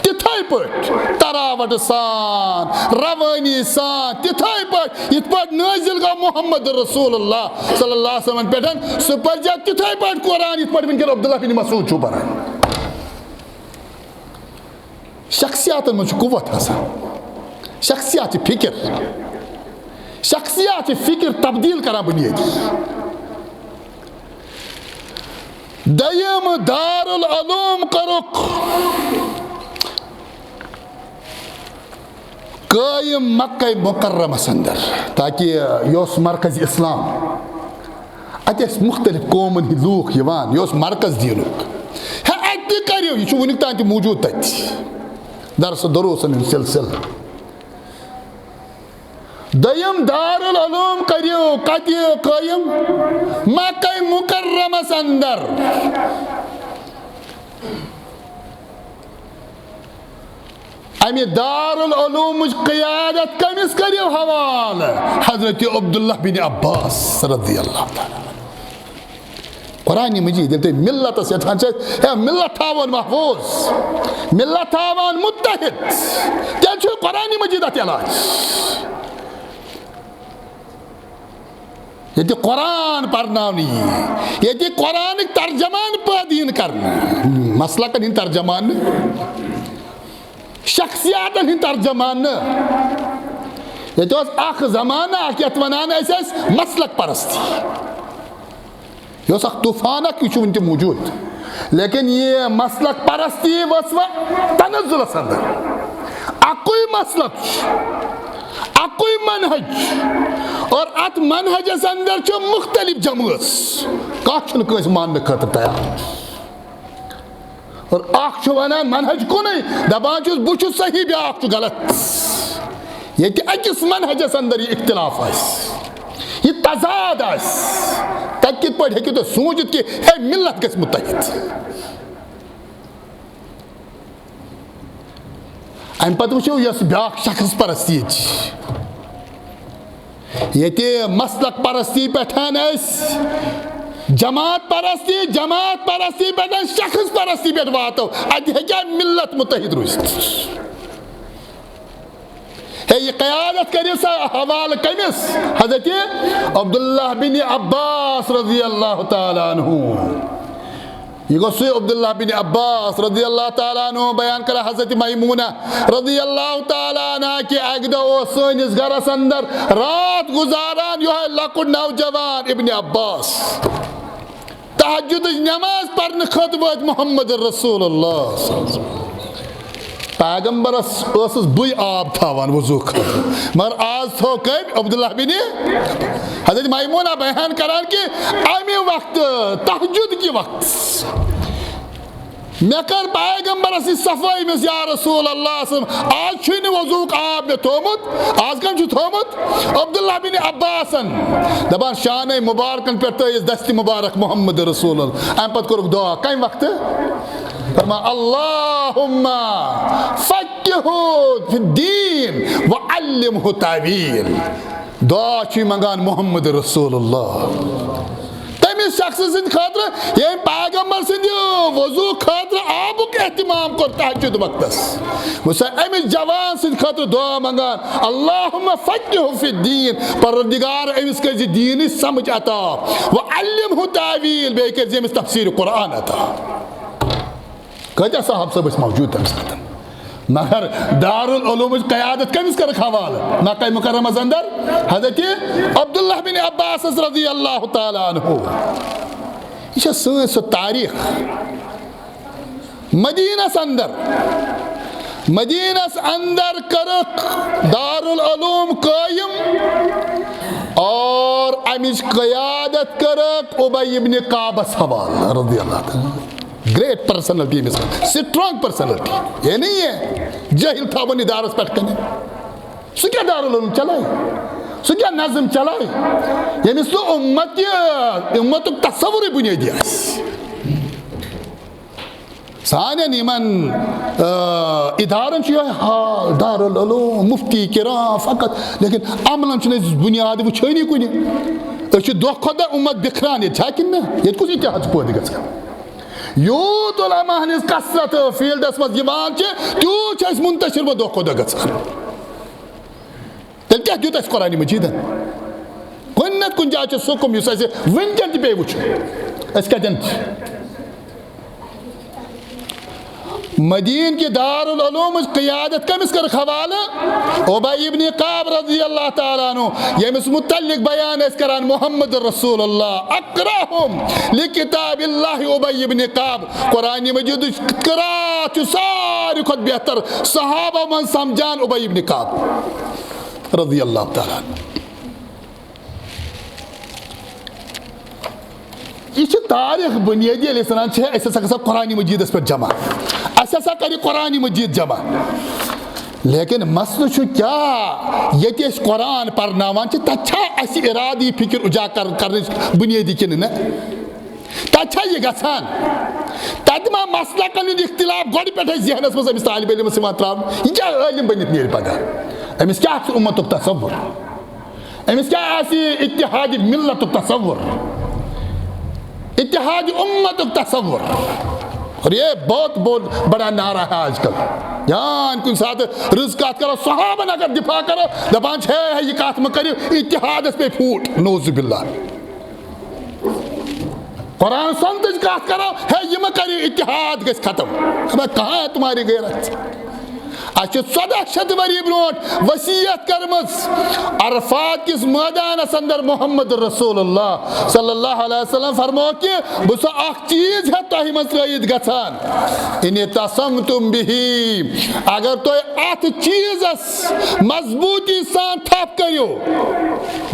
تِتھے پٲٹھۍ تراوٹ سان، روٲنی سان، تِتھے پٲٹھۍ یِتھ پٲٹھۍ نٲزِل گوٚو محمد رسول اللہ صلی اللہ علیہ وسلم پٮ۪ٹھ، سُہ پرِ زِ تِتھے پٲٹھۍ قرآن یِتھ پٲٹھۍ وٕنکیٚن عبداللہ بن مسعود چھُ پران۔ شخصیاتن منٛز چھُ قوت آسان، شخصیات چھِ فکر، شخصیات چھِ فکر تبدیل کران بنیٲدی۔ دوٚیِم، دارالعلوم کٔرٕکھ قٲیِم مکہ مکرمس اندر، تاکہ یہِ اوس مرکز اسلام۔ اتہِ ٲسۍ مختلف قومن ہٕنٛدۍ لوٗکھ یِوان، یہِ اوس مرکز دینُک۔ ہے، اتہِ تہِ کٔرِو، یہِ چھُ وُنیُک تام تہِ موجود تتہِ۔ درس و دروسن ہُنٛد سلسلہٕ۔ دوٚیِم، دارالعلوم کٔرِو کتہِ قٲیِم؟ مکہ مکرمس اندر۔ امہِ دارالعلومٕچ قیادت کٔمِس کٔرِو حوالہٕ؟ حضرت عبداللہ بن عباس رضی اللہ تعالیٰ عنہ۔ قرآن مجید، ییٚلہِ تُہۍ ملتس یژھان چھِ، ہے، ملت تھاوان محفوظ، ملت تھاوان متحد، تیٚلہِ چھُ قرآن مجید اتھ علاج۔ ییٚتہِ قرآن پرناونہٕ یی، ییٚتہِ قرآنٕکۍ ترجمان پٲدٕ یِن کرنہٕ، مسلکن ہٕنٛدۍ ترجمان نہٕ، شخصیاتن ہٕنٛدۍ ترجمان نہٕ۔ ییٚتہِ اوس اکھ زمانہٕ اکھ، یتھ ونان ٲسۍ أسۍ مسلک پرستی۔ یہِ اوس اکھ طوفان اکھ، یہِ چھُ وُنہِ تہِ موجود۔ لیکن یہِ مسلک پرستی ؤژھ وۄنۍ تنزلس اندر۔ اکُے مسلک چھُ، اکُے منہج چھُ، اور اتھ منہجس اندر چھُ مختلف جمٲژ۔ کانٛہہ چھُنہٕ کٲنٛسہِ ماننہٕ خٲطرٕ تیار۔ اور اکھ چھُ ونان منہج کُنُے، دپان چھُس بہٕ چھُس صحیح، بیاکھ چھُ غلط۔ ییٚتہِ أکِس منہجس اندر یہِ اختلاف آسہِ، یہِ تضاد آسہِ، تتہِ کِتھ پٲٹھۍ ہیٚکِو تُہۍ سوٗنچِتھ کہِ ہے، ملت گژھِ متحد؟ امہِ پتہٕ وٕچھو یۄس بیاکھ شخص پرستی ییٚتہِ چھِ۔ ییٚتہِ مسلک پرستی پٮ۪ٹھ أسۍ جماعت پرستی، جماعت پرستی پٮ۪ٹھ شخص پرستی پٮ۪ٹھ واتو، اتہِ ہیٚکیٛاہ ملت متحد روٗزِتھ؟ ہے، یہِ قیادت کٔرِو سا حوالہٕ کٔمِس؟ حضرت عبداللہ بن عباس رضی اللہ تعالیٰ عنہ۔ یہِ گوٚو سُے عبداللہ بن عباس رضی اللہ تعالیٰ عنہ بیان کران، حضرت میمونہ رضی اللہ تعالیٰ عنہ کہ اکہِ دۄہ اوس سٲنِس گرس اندر راتھ گزاران یِہوٚے لۄکُٹ نوجوان ابن عباس۔ تہجدٕچ نماز پرنہٕ خٲطرٕ وٲتۍ محمد رسول اللہ صلی اللہ علیہ وسلم۔ پیغمبرس ٲسٕس بٕے آب تھاوان وضو خٲطرٕ، مگر آز تھوٚو کٔمۍ؟ عبداللہ بن۔ حضرت میمونہ بیان کران کہ امہِ وقتہٕ، تہجد کہِ وقتہٕ، مےٚ کٔر پیغمبرس نِش صفٲیی، مےٚ ووٚنُس، یا رسول اللہ صلی اللہ علیہ وسلم، آز چھُے نہٕ وضوٗہُک آب مےٚ تھوٚومُت، آز کٔمۍ چھُ تھوٚومُت؟ عبداللہ بن عباسن۔ دپان، شانَے مُبارکن پٮ۪ٹھ تھٲیِس دستِ مُبارک محمد رسول اللہ۔ امہِ پتہٕ کوٚرُکھ دعا، کمہِ وقتہٕ؟ فرمان، اللہم فقہہ فی الدین وعلمہ تاویل۔ دعا چھُے منٛگان محمد رسول اللہ۔ تٔمِس شخصہٕ سٕنٛدِ خٲطرٕ، ییٚمۍ پیغمبر سٕنٛدِ وضوٗ خٲطرٕ آبُک اہتمام کوٚر تہجد وقتس۔ وۄنۍ چھُ أمِس جوان سٕنٛدِ خٲطرٕ دعا منٛگان، اللہم فقہہ فی الدین، پروردگار، أمِس کٔرۍ زِ دیٖنٕچ سمجھ عطا، وعلمہ تاویل، بیٚیہِ کٔرۍ زِ أمِس تفسیٖر قرآن عطا۔ کۭتیٛاہ صحابہٕ صٲب ٲسۍ موجود تَمہِ ساتہٕ؟ مگر دارالعلومٕچ قیادت کٔمِس کٔرٕکھ حوالہٕ؟ مکہ مکرمس اندر حضرت عبداللہ بن عباسس رضی اللہ تعالیٰ عنہ۔ یہِ چھےٚ سٲنۍ سۄ تاریخ۔ مدینس اندر، مدینس اندر کٔرٕکھ دارالعلوم قٲیِم اور امِچ قیادت کٔرٕکھ ابی ابن کعبس حوالہٕ رضی اللہ تعالیٰ۔ گریٹ پرسنلٹی أمِس منٛز، سٹرانگ پرسنلٹی۔ یعنی یہِ جٲہِل تھاوُن ادارس پٮ۪ٹھ کٔنہِ۔ سُہ کیٛاہ دارالعلوم چلایہِ؟ سُہ کیٛاہ نظم چلایہِ؟ ییٚمِس نہٕ اُمت یہِ، اُمتُک تصورٕے بُنیٲدی آسہِ۔ سانٮ۪ن یِمن، آ، ادارن چھُ یِہوٚے حال، دارالعلوم، مفتی کرام فقط، لیکن عملن چھُنہٕ أسۍ بُنیاد وٕچھٲنی کُنہِ۔ أسۍ چھِ دۄہ کھۄتہٕ دۄہ اُمت بِکھران ییٚتہِ، چھا کِنہٕ نہ؟ ییٚتہِ کُس اتحاد چھُ پٲدٕ گژھان؟ یوٗت علماء ہٕنٛز کثرت فیلڈس منٛز یِوان چھِ، تیوٗت چھِ أسۍ منتشر وۄنۍ دۄہ کھۄتہٕ دۄہ گژھان۔ تیٚلہِ کیٛاہ دیُت اَسہِ قرآن مجیدن؟ کُنہِ نتہٕ کُنہِ جایہِ چھُ سُہ حُکُم یُس اَسہِ وٕنکٮ۪ن تہِ پیٚیہِ وٕچھُن۔ أسۍ کَتٮ۪ن چھِ؟ مدینہ کہ دارالعلومٕچ قیادت کٔمِس کٔرٕکھ حوالہٕ؟ ابی ابن کعب رضی اللہ تعالیٰ عنہ، ییٚمِس متعلق بیان ٲسۍ کران محمد رسول اللہ، اقرأہم لکتاب اللہ ابی ابن کعب۔ قرآن مجیدٕچ قرات چھُ ساروی کھۄتہٕ بہتر، صحابہ منٛز سمجھان ابی ابن کعب رضی اللہ تعالیٰ عنہ۔ یہِ چھِ تاریخ بنیٲدی، ییٚلہِ أسۍ وَنان چھِ، أسۍ ہسا گژھو قرآن مجیدس پٮ۪ٹھ جمع، اَسہِ ہسا کرِ قرآن مجید جمع۔ لیکن مسلہٕ چھُ کیٛاہ، ییٚتہِ أسۍ قرآن پرناوان چھِ، تَتہِ چھا اَسہِ ارادٕ یہِ فکر اجاگر کرنٕچ بنیٲدی کِنہٕ نہ؟ تَتہِ چھا یہِ گژھان؟ تَتہِ ما مسلکن ہُنٛد اختلاف گۄڈٕ پٮ۪ٹھے ذہنس منٛز أمِس طالب علمس یِوان ترٛاونہٕ؟ یہِ کیٛاہ عٲلم بٔنِتھ نیرِ پگاہ؟ أمِس کیٛاہ چھُ اُمتُک تصور؟ أمِس کیٛاہ آسہِ یہِ اتحاد ملتُک تصور، اتحاد امتُک تصور؟ اور یہ بہت بہت بڑا نعرہ ہے آج کل۔ جان کُنہِ ساتہٕ رٕژ کتھ کرو، صحابن اگر دفاع کرو، دپان چھِ، ہے، ہے، یہِ کتھ مہ کٔرِو، اتحادس پے پھوٗٹ، نعوذ باللہ۔ قرآن سنتٕچ کتھ کرو، ہے، یہِ مہ کٔرِو، اتحاد گژھِ ختم۔ ابے کہاں ہے تمہاری غیرت؟ اَسہِ چھِ ژۄداہ شیٚتھ ؤری برونٛٹھ وصیت کٔرمٕژ عرفات کِس مٲدانَس اندر محمد رسول اللہ صلی اللہ علیہ وسلم فرمو کہِ بہٕ چھُس اکھ چیٖز ہٮ۪تھ تۄہہِ منٛز ترٲیِتھ گژھان، ان اعتصمتم بہ، اگر تُہۍ اتھ چیٖزس مضبوٗطی سان تھپھ کٔرِو،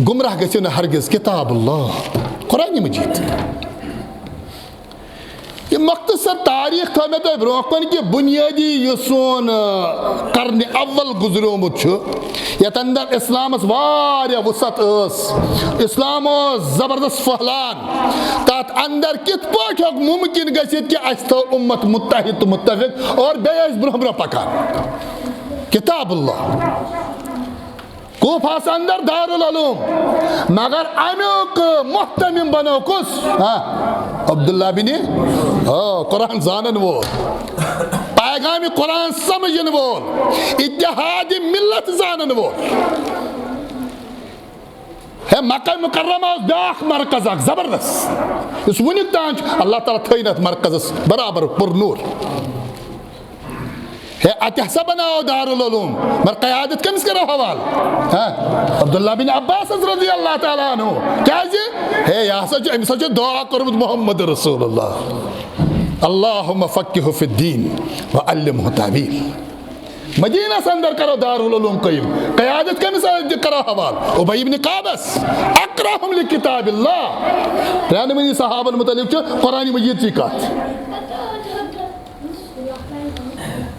گمراہ گٔژھِو نہٕ ہرگز، کتاب اللہ، قرآن مجید۔ یہِ مختصر تاریخ تھٲو مےٚ تۄہہِ برونٛہہ کُن کہِ بُنیٲدی یُس سون، آ، قرنِ اول گُزریومُت چھُ، یَتھ اندر اسلامس واریاہ وسعت ٲس، اسلام اوس زبردست پھٔہلان، تتھ اندر کِتھ پٲٹھۍ ہیوٚک ممکن گٔژھِتھ کہِ اسہِ تھٲو اُمت متحد تہٕ متفق اور بیٚیہِ ٲسۍ برونٛہہ برونٛہہ پکان؟ کتاب اللہ۔ کوفہس اندر دارالعلوم، مگر امیُک مہتمم بنو کُس؟ ہاں، عبداللہ بن، آ، قرآن زانن وول، پیغام قرآن سمجھن وول، اتحاد ملت زانن وول۔ ہے، مکہ مکرمہ اوس بیاکھ مرکز اکھ زبردست، یُس وُنیُک تام چھُ، اللہ تعالیٰ تھٲیِن اتھ مرکزس برابر پر نور۔ ہے، اتہِ ہسا بناوو دارالعلوم، مگر قیادت کٔمِس کرو حوالہٕ؟ ہاں؟ عبداللہ بن عباس رضی اللہ تعالیٰ عنہ۔ کیازِ؟ ہے، یہِ ہسا چھُ، أمِس ہسا چھُ دعا کوٚرمُت محمد رسول اللہ، اللہم فقہہ فی الدین و علمہ تاویل۔ مدینس اندر کرو دارالعلوم قٲیِم۔ قیادت کٔمِس کرو حوالہٕ؟ ابی ابن کعبس۔ اقرأہم لکتاب اللہ۔ ترٛٮ۪نوٕنی صحابن متعلق چھُ قرآن مجید چی کتھ۔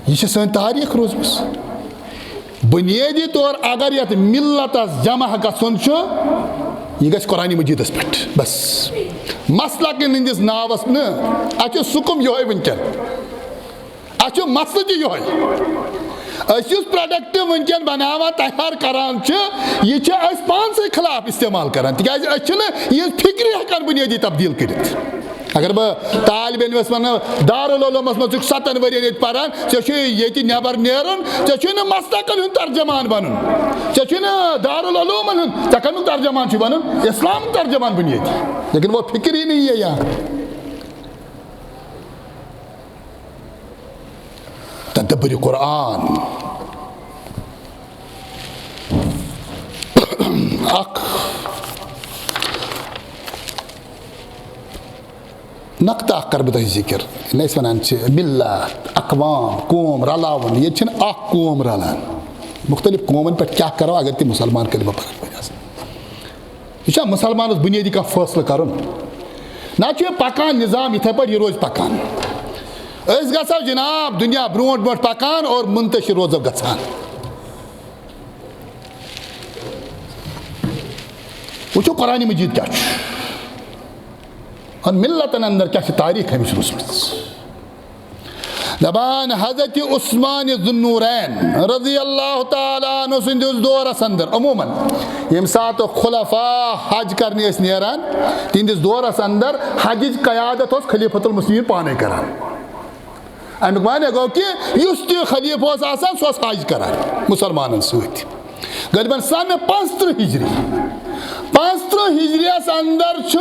یہِ چھِ سٲنۍ تاریخ روٗزمٕژ۔ بُنیٲدی طور اگر یتھ ملتس جمع گژھُن چھُ، یہِ گژھِ قرآن مجیدس پٮ۪ٹھ۔ بس۔ مسلکن ہٕنٛدِس ناوس نہٕ۔ اَسہِ چھُ سُکُم یِہوٚے وٕنکٮ۪ن۔ اَسہِ چھُ مسلہٕ تہِ یِہوٚے۔ أسۍ یُس product وٕنکٮ۪ن بناوان، تیار کران چھِ، یہِ چھِ أسۍ پانسٕے خلاف استعمال کران، تِکیازِ أسۍ چھِنہٕ یہِ فکرِ ہٮ۪کان بُنیٲدی تبدیل کٔرِتھ۔ اگر بہٕ طالب علمس ونہٕ، دارالعلومس منٛز چھُکھ ستن ؤرین ییٚتہِ پران، ژےٚ چھُے ییٚتہِ نٮ۪بر نیرُن، ژےٚ چھُے نہٕ مسلکن ہُنٛد ترجمان بنُن، ژےٚ چھُے نہٕ دارالعلومن ہُنٛد، ژےٚ کمیُک ترجمان چھُے بنُن؟ اسلامُک ترجمان بُنیٲدی۔ لیکن وہ فکر ہی نہیں ہے یہاں۔ تدبر قرآن۔ اکھ نقطہٕ اکھ کرٕ بہٕ تۄہہِ ذکر۔ ییٚلہِ أسۍ ونان چھِ ملت، اقوام، قوم رلاوُن، ییٚتہِ چھِنہٕ اکھ قوم رلان۔ مختلف قومن پٮ۪ٹھ کیٛاہ کرو اگر تِم مسلمان کلمہ پرن وٲلۍ آسن؟ یہِ چھا مسلمانس بُنیٲدی کانٛہہ فٲصلہٕ کرُن؟ نہ چھُ یہِ پکان نظام یِتھے پٲٹھۍ، یہِ روزِ پکان۔ أسۍ گژھو جناب دُنیا برونٛٹھ برونٛٹھ پکان اور منتشر روزو گژھان۔ وٕچھو قرآن مجید کیٛاہ چھُ، اور ملتن اندر کیٛاہ چھِ تاریخ أمِس روٗزمٕژ۔ دپان حضرت عثمان ذو النورین رضی اللہ تعالیٰ عنہ سٕنٛدِس دورس اندر، عموماً ییٚمہِ ساتہٕ خلفاء حج کرنہِ ٲسۍ نیران، تِہنٛدِس دورس اندر حجٕچ قیادت اوس خلیفۃ المسلمین پانے کران۔ امیُک معنی گوٚو کہِ یُس تہِ خلیفہٕ اوس آسان، سُہ اوس حج کران مسلمانن سۭتۍ۔ غٲلباً سنہٕ پانٛژترٕہ ہجری۔ پانٛژترٕٛہ ہجریس اندر چھُ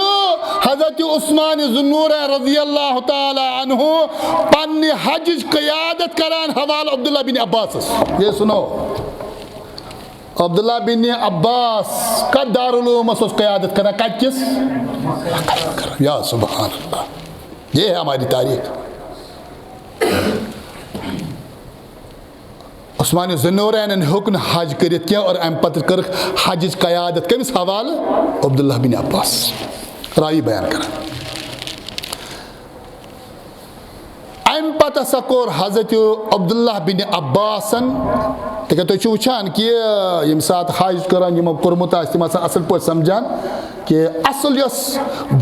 حضرت عثمان ذوالنورین رضی اللہ تعالیٰ عنہ پننہِ حجٕچ قیادت کران حوالہٕ عبداللہ بن عباسس۔ یہ سنو، عبداللہ بن عباس کتھ دارالعلومس اوس قیادت کران؟ کتہِ کِس؟ یا سبحان اللہ، یہ ہے ہماری تاریخ۔ عثمان ذوالنورینن ہیوٚک نہٕ حج کٔرِتھ کینٛہہ اور امہِ پتہٕ کٔرٕکھ حجٕچ قیادت کٔمِس حوالہٕ؟ عبداللہ بن عباس۔ راوی بیان کران، امہِ پتہٕ ہسا کوٚر حضرت عبداللہ بن عباسن، تِکیٛازِ تُہۍ چھِو وٕچھان کہِ ییٚمہِ ساتہٕ حج کران یِمو کوٚرمُت آسہِ، تِم آسان اصل پٲٹھۍ سمجھان کہِ اصل یۄس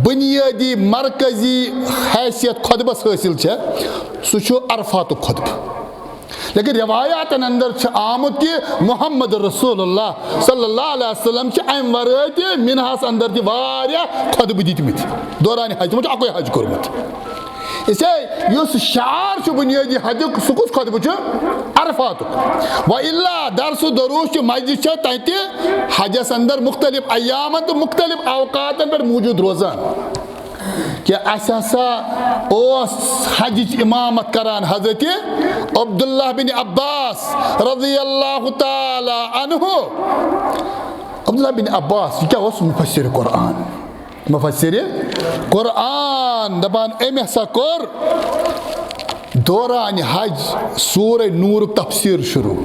بنیٲدی مرکزی حیثیت خطبس حٲصِل چھےٚ، سُہ چھُ عرفاتُک خطبہٕ۔ لیکن روایاتن اندر چھُ آمُت کہِ محمد رسول اللہ صلی اللہ علیہ وسلم چھِ امہِ ورٲے تہِ منہس اندر تہِ واریاہ خطبہٕ دِتمٕتۍ دوران حج، تِمو چھُ اکُے حج کوٚرمُت۔ اسے یُس شعار چھُ بنیٲدی حجُک، سُہ کُس خطبہٕ چھُ؟ عرفاتُک۔ و الا درس و دروس چھُ مسجد چھےٚ تتہِ حجس اندر مختلف ایامن تہٕ مختلف اوقاتن پٮ۪ٹھ موجود روزان۔ کہ اسہِ ہسا اوس حجٕچ امامت کران حضرت عبداللہ بن عباس رضی اللہ تعالیٰ عنہ۔ عبداللہ بن عباس، یہ کیا اوس؟ مفسر قرآن، مفسر قرآن۔ دپان، أمۍ ہسا کوٚر دوران حج سورہ نورُک تفسیر شروع۔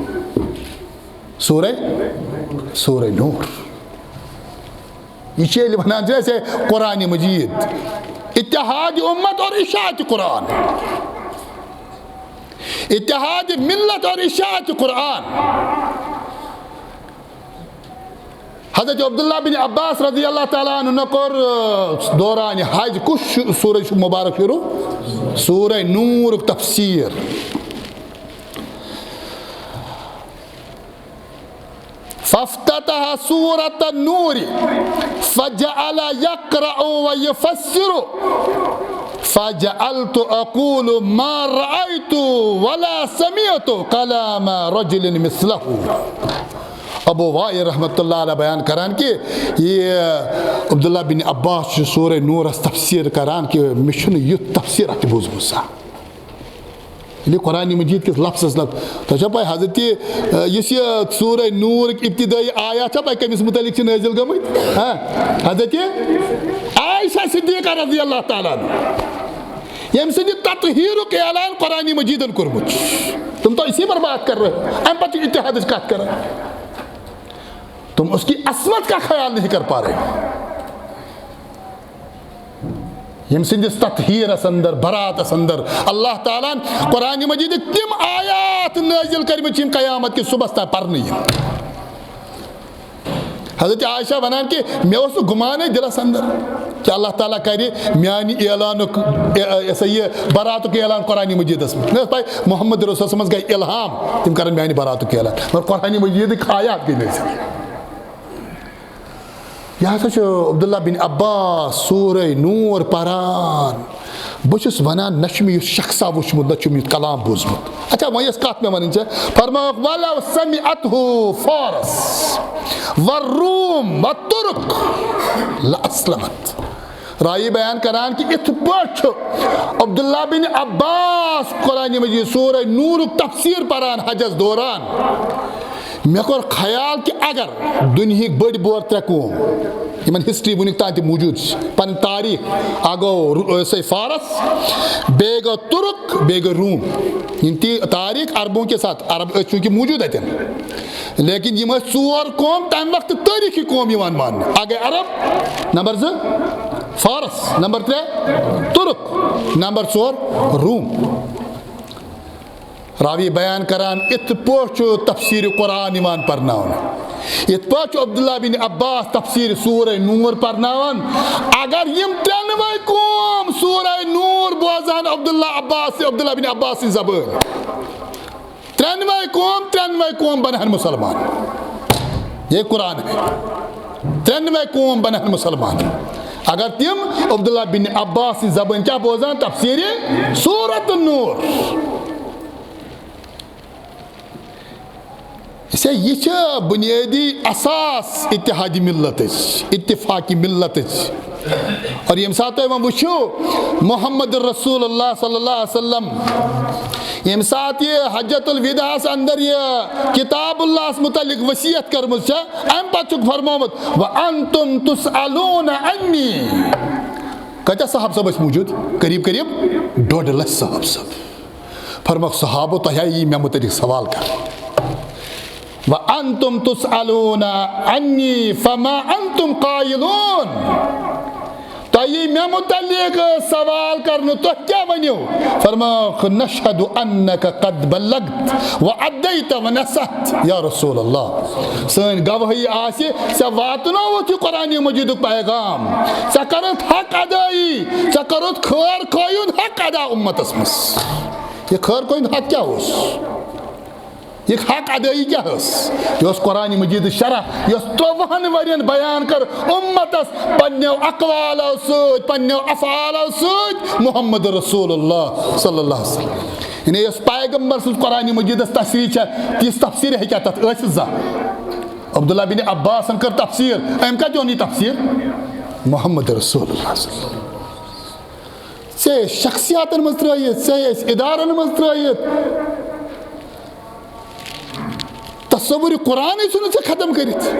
سورہ، سورہ نور۔ یہ چھِ ییٚلہِ ونان چھِ أسۍ قرآن مجید، اتحاد امت اور اشاعت قرآن، اتحاد ملت اور اشاعت قرآن۔ حضرت عبداللہ بن عباس رضی اللہ تعالیٰ عنہ کوٚر، آ، دوران حج کُس شو-، سورہ چھُ مبارک شروع؟ سورہ نورُک تفسیر۔ فافتتح سورة النور فجعل يقرأ ويفسر فجعلت أقول ما رأيت ولا سمعت كلام رجل مثله۔ ابو وائل رحمۃ اللہ علیہ بیان کران کہ یہ عبداللہ بن عباس چھُ سورہ نورس تفسیر کران کہ مےٚ چھُنہٕ یُتھ تفسیر اتھ بوٗزمُت سا۔ ییٚلہِ قرآن مجید کِس لفظس لفظ، تۄہہِ چھا پَے حضرت، آ، یُس یہِ سورہ نورٕکۍ ابتدٲیی آیات چھا پَے کٔمِس مُتعلق چھِ نٲزِل گٔمٕتۍ؟ ہاں؟ حضرت عائشہ صدیقہ رضی اللہ تعالیٰ عنہ، ییٚمہِ سٕنٛدِ تطہیٖرُک اعلان قرآن مجیدن کوٚرمُت چھُ۔ تم تو اسی پر بات کر رہے ہو، اَمہِ پتہٕ چھِ اتحادٕچ کتھ کران۔ تم اس کی عصمت کا خیال نہیں کر پا رہے۔ ییٚمہِ سٕنٛدِس تطہیٖرس اندر، براتس اندر اللہ تعالیٰ ہن قرآن مجیدٕکۍ تِم آیات نٲزِل کٔرمٕتۍ چھِ یِم قیامت کِس صبحس تام پرنہٕ یِن۔ حضرت عائشہ ونان کہ مےٚ اوس نہٕ گُمانٕے دِلس اندر کہ اللہ تعالیٰ کرِ میانہِ اعلانُک، اے، اے، یہِ ہسا یہِ براتُک اعلان قرآن مجیدس منٛز۔ مےٚ ٲس پَے محمد رسول صلی اللہ علیہ وسلمس گٔے الہام، تِم کرن میانہِ براتُک اعلان، مگر قرآن مجیدٕکۍ آیات گٔے نٲزِل۔ یہِ ہسا چھُ عبداللہ بن عباس سورہ نور پران۔ بہٕ چھُس ونان، نہ چھُ مےٚ یُتھ شخصا وُچھمُت، نہ چھُ مےٚ یُتھ کلام بوٗزمُت۔ اچھا، وۄنۍ یۄس کتھ مےٚ ونٕنۍ چھےٚ، فرماوکھ، "ولو سمعته فارس والروم والترک لاسلمت۔" راوی بیان کران کہ اتھ پٲٹھۍ چھُ عبداللہ بن عباس قرآن مجید سورہ نورُک تفسیر پران حجس دوران۔ مےٚ کوٚر خیال کہِ اگر دُنیہٕکۍ بٔڑۍ بور ترٛےٚ قوم، یِمن ہسٹری وُنیُک تام تہِ موٗجوٗد چھِ، پنٕنۍ تاریخ، اکھ گوٚو رو-، سۄے فارس، بیٚیہِ گوٚو تُرک، بیٚیہِ گوٚو روم۔ یِم تہِ تاریخ عربوں کے ساتھ، عرب ٲسۍ چوٗنٛکہِ موٗجوٗد اتٮ۪ن، لیکن یِم ٲسۍ ژور قوم تمہِ وقتہٕ تٲریخی قوم یِوان ماننہٕ۔ اکھ گٔے عرب، نمبر زٕ فارس، نمبر ترٛےٚ تُرک، نمبر ژور روم۔ راوی بیان کران، یِتھ پٲٹھۍ چھُ تفسیر قرآن یِوان پرناونہٕ، یِتھ پٲٹھۍ چھُ عبداللہ بن عباس تفسیر سورہ نور پرناوان۔ اگر یِم ترٛٮ۪نوَے قوم سورہ نور بوزان عبداللہ عباس، عبداللہ بن عباس سٕنٛز زبٲنۍ، ترٛٮ۪نوَے قوم، ترٛٮ۪نوَے قوم بنہن مسلمان۔ یہ قرآن ہے، ترٛٮ۪نوَے قوم بنہن مسلمان۔ اگر تِم عبداللہ بن عباس سٕنٛز زبٲنۍ کیٛاہ بوزان؟ تفسیر سورۃ النور۔ اسے یہ چھِ بنیٲدی اساس اتحادی ملتٕچ، اتفاقی ملتٕچ۔ اور ییٚمہِ ساتہٕ تُہۍ وۄنۍ وٕچھِو محمد رسول اللہ صلی اللہ علیہ وسلم، ییٚمہِ ساتہٕ یہِ حجۃ الوداعس اندر یہِ کتاب اللہس متعلق وصیت کٔرمٕژ چھےٚ، امہِ پتہٕ چھُکھ فرمومُت، "وَأَنْتُمْ تُسْأَلُونَ عَنِّي۔" کۭتیٛاہ صحابہٕ صٲب ٲسۍ موٗجوٗد؟ قریب قریب ڈۄڈ لچھ صحابہٕ صٲب۔ فرمووُکھ، "صحابو، تۄہہِ آیہِ یی مےٚ متعلق سوال کرنہٕ۔ وَأَنْتُمْ تُسْأَلُونَ عَنِّي فَمَا أَنْتُمْ قَائِلُونَ۔" تۄہہِ یی مےٚ متعلق سوال کرنہٕ، تُہۍ کیٛاہ ؤنِو؟ فرمووُکھ، "نَشْهَدُ أَنَّكَ قَدْ بَلَّغْتَ وَأَدَّيْتَ وَنَصَحْتَ یا رسول اللہ۔" سٲنۍ گواہی آسہِ، ژےٚ واتنووُتھ یہِ قرآن مجیدُک پیغام، ژےٚ کٔرٕتھ حق ادٲیی، ژےٚ کٔرٕتھ خٲر خٲیُن حق ادا امتس منٛز۔ یہِ خٲر خٲیُن حق کیٛاہ اوس؟ یہِ حق ادٲیی کیٛاہ ٲس؟ یہِ اوس قرآن مجیدٕچ شرح، یۄس ترٛۆوُہن ؤرین بیان کٔر امتس پننیو اقوالو سۭتۍ، پننیو افعالو سۭتۍ محمد رسول اللہ صلی اللہ علیہ وسلم۔ یعنی یۄس پیغمبر سٕنٛز قرآن مجیدس تشریح چھےٚ، تِژھ تفسیٖر ہیٚکیٛاہ تتھ ٲسِتھ زانٛہہ؟ عبداللہ بن عباسن کٔر تفسیٖر، أمۍ کتہِ اوٚن یہِ تفسیٖر؟ محمد رسول اللہ صلی اللہ علیہ وسلم۔ ژےٚ ٲسۍ شخصیاتن منٛز ترٲیِتھ، ژےٚ ٲسۍ ادارن منٛز ترٲیِتھ۔ تصور قرآنٕے ژھُنُتھ ژےٚ ختم کٔرِتھ۔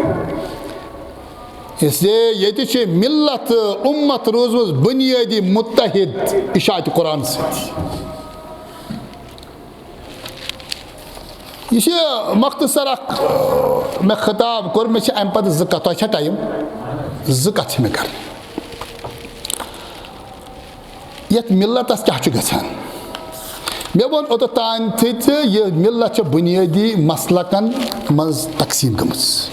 اس لیے ییٚتہِ چھِ ملت، امت روٗزمٕژ بنیٲدی متحد اشاعت قرآن سۭتۍ۔ یہِ چھِ مختصر اکھ، مےٚ خطاب کوٚر، مےٚ چھِ امہِ پتہٕ زٕ کتھ، تۄہہِ چھا ٹایم؟ زٕ کتھ چھِ مےٚ کرنہِ۔ یتھ ملتس کیٛاہ چھُ گژھان؟ مےٚ ووٚن اوٚتتھ تام تہِ زِ یہِ ملت چھِ بنیٲدی مسلکن منٛز تقسیٖم گٔمٕژ۔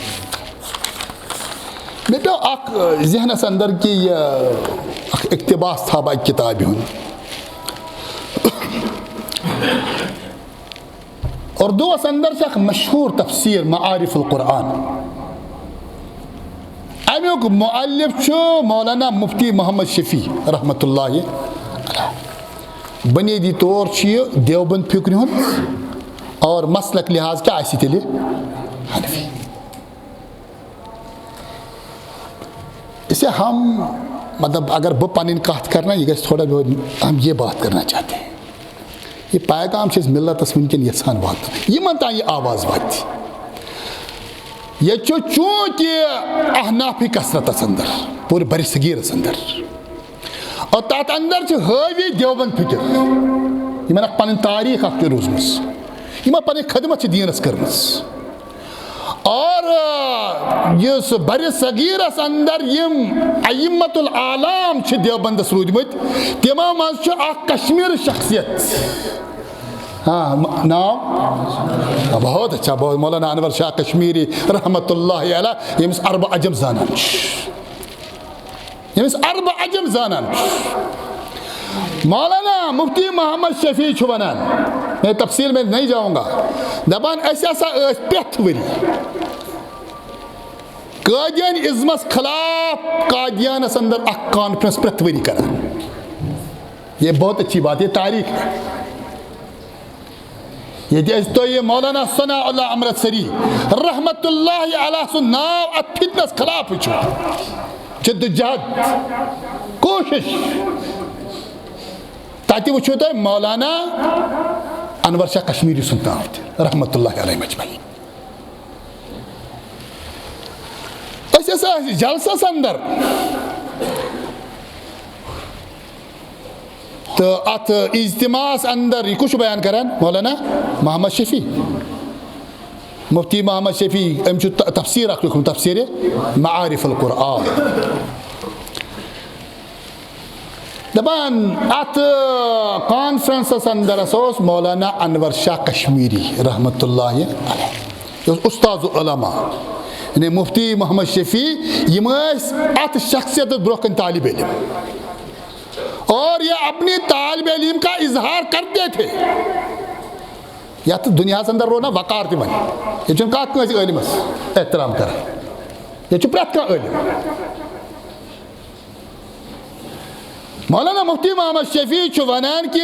مےٚ پیوٚو اکھ، ذہنس اندر کہِ یہِ اکھ اقتباس تھاو بہٕ اکہِ کتابہِ ہُنٛد۔ اردوس اندر چھِ اکھ مشہوٗر تفسیٖر معارف القرآن۔ امیُک مؤلف چھُ مولانا مفتی محمد شفیع رحمتہ اللہ علیہ۔ بنیٲدی طور چھُ یہِ دیوبند فکرِ ہُنٛد، اور مسلک لحاظ کیٛاہ آسہِ تیٚلہِ؟ حنفی۔ اسے ہم، مطلب، اگر بہٕ پنٕنۍ کتھ کرٕ نا، یہِ گژھِ تھوڑا بہت، ہم یہ بات کرنا چاہتے ہیں۔ یہِ پیغام چھِ أسۍ ملتس وٕنکیٚن یژھان واتناوُن، یِمن تام یہِ آواز واتہِ۔ ییٚتہِ چھُ چوٗنٛکہِ احنافٕے کثرتس اندر، پوٗرٕ برِ صغیٖرس اندر۔ اور تتھ اندر چھِ حٲوی دیوبند فکر، یِمن اکھ پنٕنۍ تاریخ اکھ چھِ روٗزمٕژ، یِمن پنٕنۍ خدمت چھِ دیٖنس کٔرمٕژ۔ اور، آ، یُس برِ صغیرس اندر یِم ائمۃ الاعلام چھِ دیوبندس روٗدمٕتۍ، تِمو منٛز چھُ اکھ کشمیر شخصیت۔ ہاں، م-، ناو؟ بہت اچھا، بہت، مولانا انور شاہ کشمیری رحمت اللہ علیہ، ییٚمِس عرب عجم زانان چھِ۔ ییٚمِس عرب عجم زانان چھُ۔ مولانا مفتی محمد شفیع چھُ ونان، میں تفصیل میں نہیں جاؤں گا، دپان، أسۍ ہسا ٲسۍ پرٛٮ۪تھ ؤری قادیان ازمس خلاف قادیانس اندر اکھ کانفرنس پرٛٮ۪تھ ؤری کران۔ یہ بہت اچھی بات، یہ تاریخ ہے۔ ییٚتہِ أسۍ تۄہہِ مولانا ثناء اللہ امرتسری رحمت اللہ علیہ سُنٛد ناو اتھ فتنس خلاف وٕچھو، جدوجہد، کوٗشش، تتہِ وٕچھو تۄہہِ مولانا انور شاہ کشمیری سُنٛد ناو تہِ رحمت اللہ علیہ مجمعین۔ أسۍ ہسا ٲسۍ جلسس اندر، تہٕ اتھ اجتماعس اندر، یہِ کُس چھُ بیان کران؟ مولانا محمد شفیع، مفتی محمد شفیع، أمۍ چھُ ت-، تفسیٖر اکھ لیوٗکھمُت، تفسیٖر معارف القرآن۔ دپان، اتھ کانفرنسس اندر ہسا اوس مولانا انور شاہ کشمیری رحمت اللہ علیہ، یہِ اوس استاذ العلماء، یعنی مفتی محمد شفیع، یِم ٲسۍ اتھ شخصیتس برونٛہہ کنہِ طالب علم۔ اور یہ اپنی طالب علم کا اظہار کرتے تھے۔ یتھ دنیاہس اندر روٗد نہ وقار تہِ وۄنۍ۔ ییٚتہِ چھُنہٕ کانٛہہ کٲنٛسہِ عٲلمس احترام کران۔ ییٚتہِ چھُ پرٛٮ۪تھ کانٛہہ عٲلم۔ مولانا مفتی محمد شفیع چھُ ونان کہِ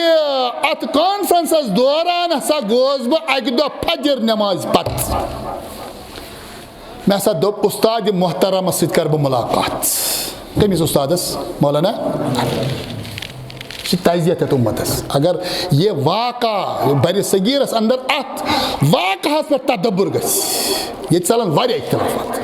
اتھ کانفرنسس دوران ہسا گوس بہٕ اکہِ دۄہ فجر نمازِ پتہٕ۔ مےٚ ہسا دوٚپ، استاد محترمس سۭتۍ کرٕ بہٕ ملاقات۔ کٔمِس استادس؟ مولانا۔ یہِ چھِ تعزیت ہٮ۪تھ اُمتس۔ اگر یہِ واقعہ بر صغیرس اندر اتھ واقعس پٮ۪ٹھ تدبر گژھِ، ییٚتہِ ژلن واریاہ اختلافات۔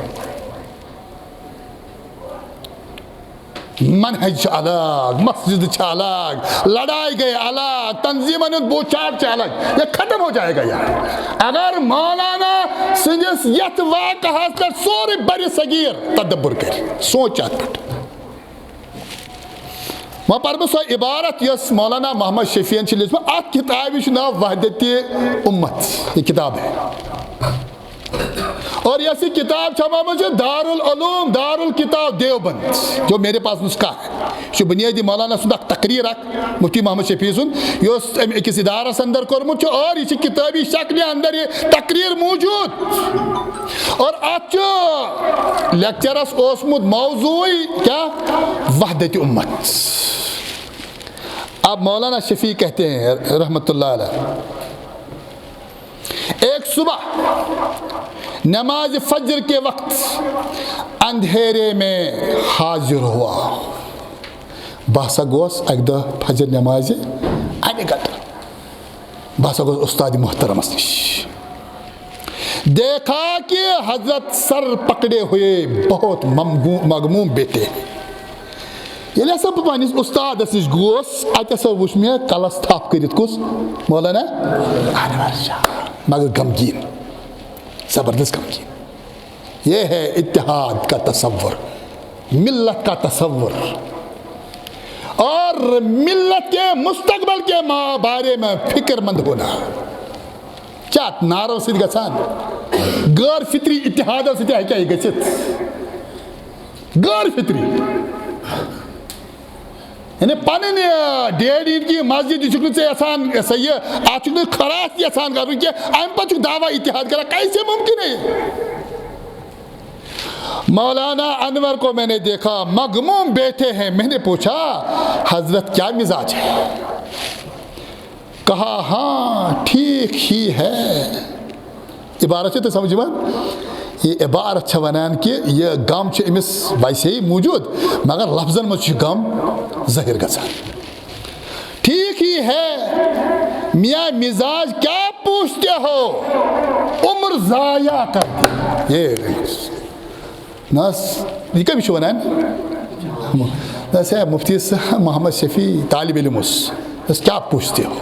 منہج چھُ الگ، مسجد چھِ الگ، لڑائی گٔے الگ، تنظیمن ہُنٛد بوچھاڑ چھُ الگ، یہ ختم ہو جائے گا یار۔ اگر مولانا سٕنٛدِس یتھ واقعس پٮ۪ٹھ سورُے بر صغیر تدبر کرِ، سونچ اتھ پٮ۪ٹھ۔ وۄنۍ پرٕ بہٕ سۄ عبارت یۄس مولانا محمد شفیعن چھِ لیٖچھمٕژ۔ اتھ کتابہِ چھُ ناو وحدت امت، یہ کتاب ہے۔ اور یۄس یہِ کتاب چھپٲومٕژ چھِ دارالعلوم دارالکتاب دیوبند، جو میرے پاس نسخہ ہے، یہِ چھُ بنیادی مولانا سُنٛد اکھ تقریر اکھ، مفتی محمد شفیع سُنٛد، یہِ اوس أمۍ أکِس ادارس اندر کوٚرمُت چھُ، اور یہِ چھِ کتٲبی شکلہِ اندر یہِ تقریر موجود۔ اور اتھ چھُ لیکچرس اوسمُت موضوعی کیا؟ وحدت امت۔ اب مولانا شفیع کہتے ہیں رحمت اللہ علیہ، ایک صبح نماز فجر کے وقت اندھیرے میں حاضر ہوا۔ بہٕ ہسا گوس اکہِ دۄہ فجر نمازِ انہِ گٹہٕ، بہٕ ہسا گوس استاد محترمس نِش۔ دیکھا کہ حضرت سر پکڑے ہوئے بہت ممگو-، مغموم بیٹھے۔ ییٚلہِ ہسا بہٕ پننِس استادس نِش گوس، اتہِ ہسا وُچھ مےٚ کلس تھپھ کٔرِتھ کُس؟ مولانا انور شاہ۔ مگر غمگیٖن، زبردست غمگیٖن۔ یہ ہے اتحاد کا تصور، ملت کا تصور، اور ملت کے مستقبل کے ما-، بارے میں فکر مند ہونا۔ کیا نعرو سۭتۍ گژھان؟ غٲر فطری اتحادو سۭتۍ ہیٚکیٛاہ یہِ گٔژھِتھ؟ غٲر فطری۔ یعنی پنٕنۍ، آ، ڈیڈ عیٖد کی مسجد، یہِ چھُکھ نہٕ ژےٚ یژھان، یہِ ہسا یہِ، اتھ چھُکھ نہٕ خراس یژھان کرُن کینٛہہ، امہِ پتہٕ چھُکھ دعویٰ اتحاد کران، کیسے ممکن ہے یہ؟ مولانا انور کو میں نے دیکھا، مغموم بیٹھے ہیں، میں نے پوچھا، حضرت کیا مزاج ہے؟ کہا، ہاں، ٹھیک ہی ہے۔ عبارت چھِ تۄہہِ سمجھ یِوان؟ یہِ عبارت چھےٚ ونان کہِ یہِ غم چھُ أمِس ویسے ہی موجود، مگر لفظن منٛز چھُ یہِ غم ظٲہِر گژھان۔ ٹھیک ہی ہے، میاں مزاج کیا پوچھتے ہو، عمر ضائع کر دی۔ یہ نہ حظ، یہِ کٔمِس چھُ وَنان؟ نہ حظ، ہے، مفتی صٲب محمد شفیع طالب علم اوس۔ نہ حظ، کیٛاہ پوچھتے ہو؟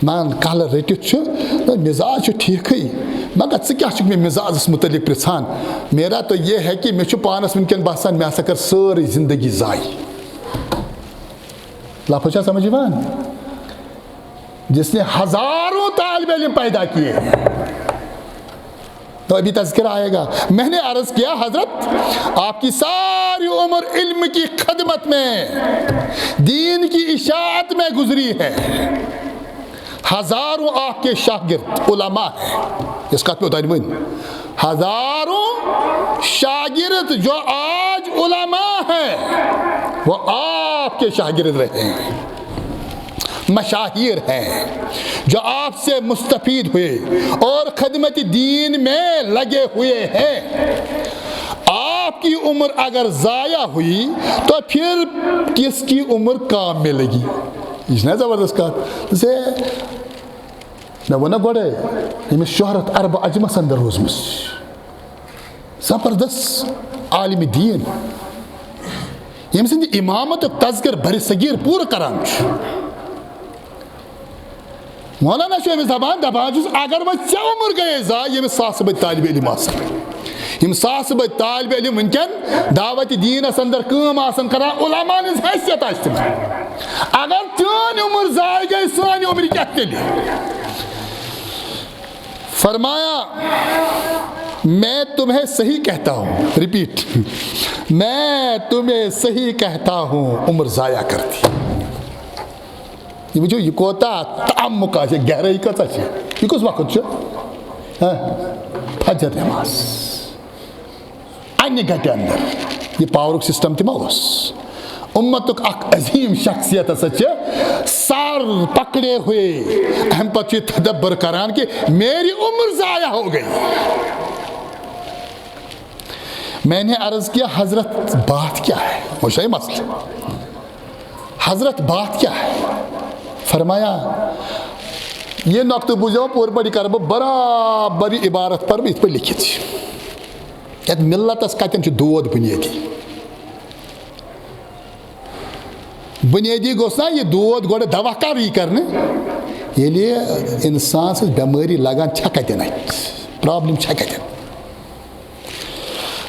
مان، کَلہٕ رٔٹِتھ چھُ، نہ، مِزاز چھُ ٹھیٖکھٕے، مگر ژٕ کیٛاہ چھُکھ مےٚ مِزازَس مُتعلِق پرٛژھان؟ میرا تو یہ ہے کہ مےٚ چھُ پانَس وٕنکٮ۪ن باسان، مےٚ ہسا کٔر سٲرٕے زندگی ضایع۔ لفظ چھا سمجھ یِوان؟ جس نے ہزاروں طالب علم پیدا کیے ہیں۔ تو ابھی تذکرہ آئے گا۔ میں نے عرض کیا، حضرت، آپ کی ساری عمر علم کی خدمت میں، دین کی اشاعت میں گزری ہے۔ ہزاروں آپ کے شاگرد علماء ہیں۔ اس کا تو دنوین۔ ہزاروں شاگرد جو آج علماء ہیں، وہ آپ کے شاگرد رہے ہیں۔ مشاہیر ہیں جو آپ سے مستفید ہوئے اور خدمت دین میں لگے ہوئے ہیں۔ آپ کی عمر اگر ضائع ہوئی تو پھر کس کی عمر کام میں لگی؟ یہ نا زبردست کتھ۔ زِ مےٚ ووٚن نا گۄڈے، ییٚمِس شہرت عربہٕ عجمس اندر روٗزمٕژ۔ زبردست عالم دین، ییٚمہِ سٕنٛدِ امامتُک تذکر بر صغیر پوٗرٕ کران چھُ۔ مولانا چھُ أمِس دپان، دپان چھُس، اگر وۄنۍ ژےٚ عمر گٔیے ضایع، ییٚمِس ساسہٕ بٔدۍ طالب علم آسن، یِم ساسہٕ بٔدۍ طالب علم وٕنکٮ۪ن دعوت دینس اندر کٲم آسن کران، علماء ہٕنٛز حیثیت آسہِ تِمن، اگر چٲنۍ عمر ضایع گٔے، سٲنۍ عمر کیٛاہ تیٚلہِ؟ فرمایا، میں تمہیں صحیح کہتا ہوں، ریپیٹ، میں تمہیں صحیح کہتا ہوں، عمر ضائع کر دی۔ یہ وٕچھِو، یہ کوتاہ تعمق آسہِ، گہرائی کۭژاہ چھِ۔ یہ کُس وقت چھُ؟ ہاں؟ فجر نماز۔ انہِ گٹہِ اندر یہ پاورُک سسٹم تہِ ما اوس؟ امتُک اکھ عظیم شخصیت ہسا چھِ سر پکڑے ہوئے، امہِ پتہٕ چھُ یہِ تدبر کران کہ میری عمر ضائع ہو گئی۔ میں نے عرض کیا، حضرت، بات کیا ہے؟ وہ صحیح مسئلہ۔ حضرت، بات کیا ہے؟ فرمایا، یہ نقطہ بوزو پور بڑی کرب برابر عبارت پر اتھ پہ لکھت۔ یتھ ملتس کتن چھ دود بنیادی؟ بنیادی گوٚژھ نا یہِ دود گۄڈٕ دوا کر یی کرنہٕ، ییٚلہِ انسان سٕنٛز بٮ۪مٲری لگان چھےٚ کتٮ۪ن اتہِ، پرابلم چھےٚ کتٮ۪ن۔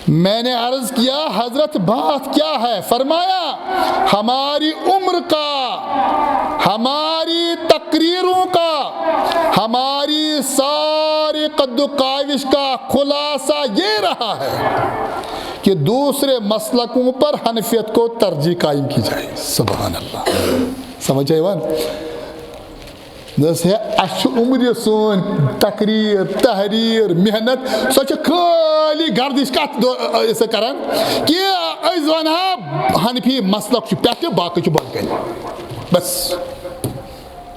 میں نے عرض کیا، حضرت، بات کیا ہے؟ فرمایا، ہماری عمر کا، ہماری تقریروں کا، ہماری ساری قد و کاوش کا خلاصہ یہ رہا ہے کہ دوسرے مسلکوں پر حنفیت کو ترجیح قائم کی جائے۔ سبحان اللہ۔ سمجھ آئی ون؟ دوٚپُس، ہے، اَسہِ چھُ عمرِ سٲنۍ تقریر، تحریر، محنت، سۄ چھِ خٲلی گردِش کتھ دو-، أسۍ کران کہِ أسۍ ونہا حنفی مسلک چھُ پٮ۪ٹھٕ، باقٕے چھُ بۄنہٕ کنہِ۔ بس۔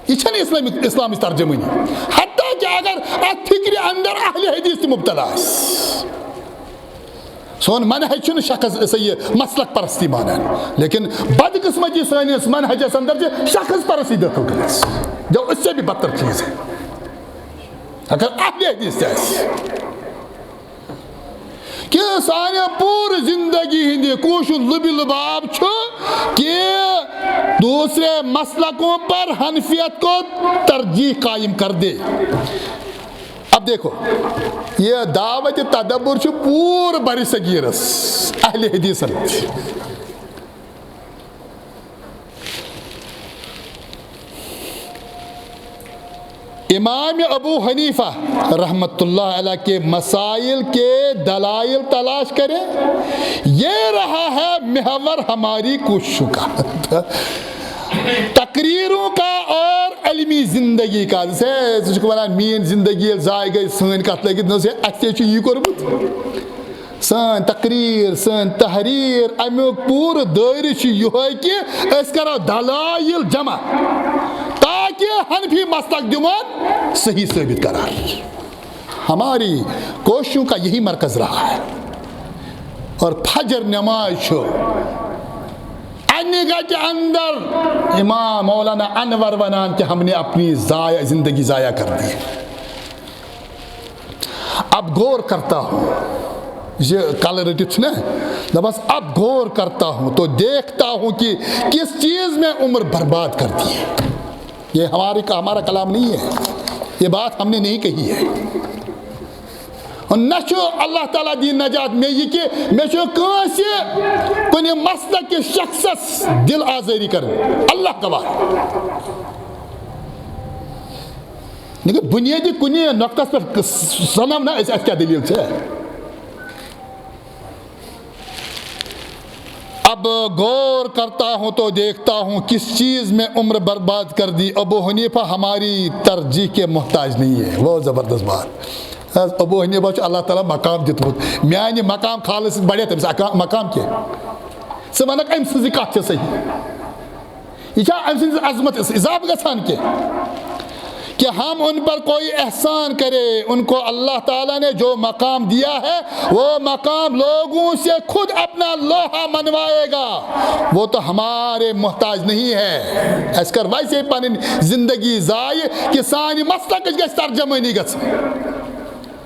یہِ چھَنہٕ اسلامٕچ، اسلامٕچ ترجمٲنی۔ حتیٰ کہ اگر اتھ فکرِ اندر اہل حدیث تہِ مبتلا آسہِ۔ سون منہج چھُنہٕ شخص، سا یہِ مسلک پرستی مانان، لیکن بدقسمتی سٲنِس منہجس اندر چھِ شخص پرستی دٲخل گٔمٕژ، جو اس سے بھی بدتر چیز ہے۔ اگر اہل حدیث تہِ آسہِ، کہ سانہِ پوٗرٕ زندگی ہٕنٛدِ کوٗشُن لُبہِ لُباب چھُ کہ دوسرے مسلکوں پر حنفیت کو ترجیح قائم کر دے۔ اب دیکھو، یہ دعوت تدبر چھُ پوٗرٕ برِ صغیرس اہل حدیثن۔ امام ابو حنیفہ رحمت اللہ علیہ کے مسائل کے دلائل تلاش کریں، یہ رہا ہے محور ہماری کوششوں کا۔ تقریروں کا اور علمی زندگی کا۔ جیسے، سُہ چھُ وَنان، میٛٲنۍ زندگی ییٚلہِ ضایع گٔے، سٲنۍ کَتھ لٔگِتھ، نہ اوس یہِ، اَسہِ تہِ چھُ یی کوٚرمُت۔ سٲنۍ تقریر، سٲنۍ تحریر، اَمیُک پوٗرٕ دٲیرٕ چھُ یِہوٚے کہِ أسۍ کَرو دلایل جمع، تاکہِ حنفی مسلک دِوان صحیح ثٲبت قرار۔ ہماری کوششوں کا یہی مرکز رہا ہے۔ اور فجر نماز چھُ انہِ گٹہِ اندر امام مولانا انور ونان کہ ہم نے اپنی ضائع، زندگی ضائع کر دی۔ اب غور کرتا ہوں، یہ کل رٹت چھُ نا، دپس، اب غور کرتا ہوں تو دیکھتا ہوں کہ کس چیز میں عمر برباد کر دی ہے۔ یہ ہماری، ہمارا کلام نہیں ہے، یہ بات ہم نے نہیں کہی ہے۔ اور نہ چھُ اللہ تعالیٰ دی نجات مےٚ یہِ کہِ مےٚ چھُ کٲنٛسہِ کُنہِ مسلک کِس شخصس دل آزٲری کرٕنۍ۔ اللہ گواہ۔ لیکن بنیادی کُنہِ نۄقطس پٮ۪ٹھ سنو نہ أسۍ، اَسہِ کیٛاہ دٔلیٖل چھےٚ؟ اب غور کرتا ہوں تو دیکھتا ہوں کس چیز میں عمر برباد کر دی۔ ابو حنیفہ ہماری ترجیح کے محتاج نہیں ہے۔ وہ زبردست بات۔ حض ابو حنیفہ چھُ اللہ تعالیٰ مقام دیُتمُت۔ میانہِ مقام خالص بڑے تٔمِس اکا-، مقام کینٛہہ۔ ژٕ وَنکھ أمۍ سٕنٛز یہِ کتھ چھےٚ صحیح۔ یہ چھا أمۍ سٕنٛز عظمت اضافہٕ گژھان کینٛہہ؟ کہ ہم ان پر کوئی احسان کرے، ان کو اللہ تعالیٰ نے جو مقام دیا ہے، وہ مقام لوگوں سے خود اپنا لوہا منوائے گا، وہ تو ہمارے محتاج نہیں ہے۔ اَسہِ کٔر ویسے پنٕنۍ زندگی ضایع کہ سانہِ مسلکٕچ گژھِ ترجمٲنی گژھٕنۍ۔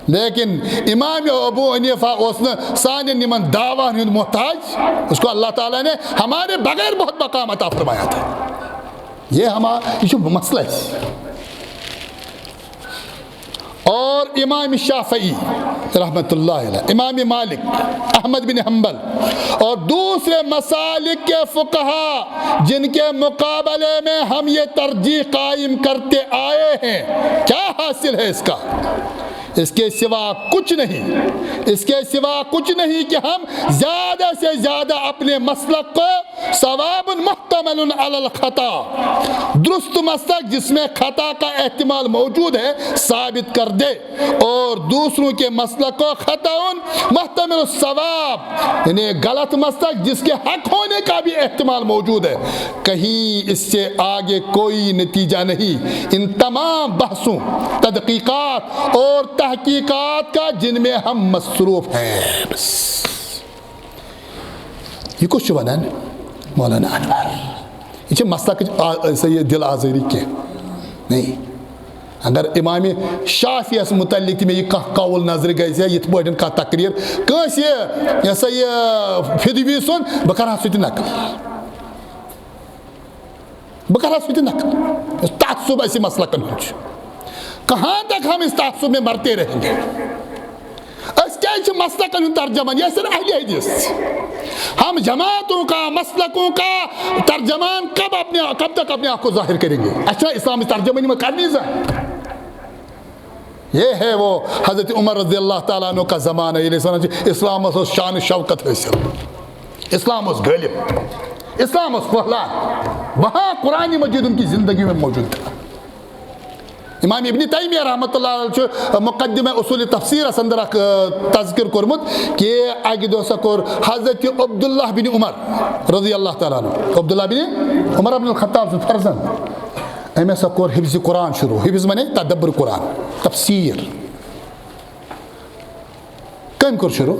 لیکن امام ابو حنیفہ اوس نہٕ سانٮ۪ن یِمن دعویٰ ہن ہُنٛد محتاج، اس کو اللہ تعالیٰ نے ہمارے بغیر بہت مقام عطا فرمایا تھا۔ یہ ہما-، یہ چھُ مسئلہ اَسہِ۔ اور امام شافعی رحمت اللہ علیہ، امام مالک، احمد بن حنبل اور دوسرے مسالک کے فقہا جن کے مقابلے میں ہم یہ ترجیح قائم کرتے آئے ہیں، کیا حاصل ہے اس کا؟ اس کے سوا کچھ نہیں، اس کے سوا کچھ نہیں کہ ہم زیادہ سے زیادہ اپنے مسلک کو صواب محتمل علی الخطا، درست مسلک جس میں خطا کا احتمال موجود ہے، ثابت کر دے، اور دوسروں کے مسلک کو خطا محتمل الصواب، یعنی غلط مسلک جس کے حق ہونے کا بھی احتمال موجود ہے، کہیں اس سے آگے کوئی نتیجہ نہیں ان تمام بحثوں، تدقیقات اور تحقیقات کا جن میں ہم مصروف ہیں۔ بس۔ یہِ کُس چھُ وَنان؟ مولانا انور۔ یہِ چھِ مسلکٕچ آ-، سا یہِ دِل آزٲری کینٛہہ۔ نہیں۔ اگر امام شافعیس متعلق تہِ مےٚ یہِ کانٛہہ قول نظرِ گژھِ یا یِتھ پٲٹھۍ کانٛہہ تقریر کٲنٛسہِ، یہِ ہسا یہِ فدوی سُنٛد، بہٕ کرٕ ہا سُہ تہِ نقل۔ بہٕ کرٕ ہا سُہ تہِ نقل۔ یُس تعصب اَسہِ مسلکن ہُنٛد چھُ۔ کہاں تک ہم اس تعصب میں مرتے رہیں گے؟ أسۍ کیٛازِ چھِ مسلکن ہُنٛد ترجمان؟ یہِ ٲسِن اہلِ حدیث۔ ہم جماعتوں کا، مسلکوں کا ترجمان کب اپنے، کب تک اپنے آپ کو ظاہر کریں گے؟ اَسہِ چھُنہ اسلامٕچ ترجمٲنی منٛز کرنی زانٛہہ؟ یہ ہے وہ حضرت عمر رضی اللہ تعالیٰ عنہ کا زمانہ، ییٚلہِ أسۍ وَنان چھِ، اسلامس اوس شان شوکت حٲصِل، اسلام اوس غٲلب، اسلام اوس پھٔہلان۔ وہاں قرآن مجید ان کی زندگی میں موجود تھا۔ امام ابن تیمیہ رحمۃ اللہ علیہ چھُ مقدمہ اصول تفسیرس اندر اکھ، آ، تذکر کوٚرمُت کہ اکہِ دۄہ سا کوٚر حضرت عبداللہ بن عمر رضی اللہ تعالیٰ عنہ، عبداللہ بن عمر بن الخطاب سُنٛد فرزند، أمۍ ہسا کوٚر حفظ قرآن شروع۔ حفظ معنی تدبر قرآن، تفسیر۔ کٔمۍ کوٚر شروع؟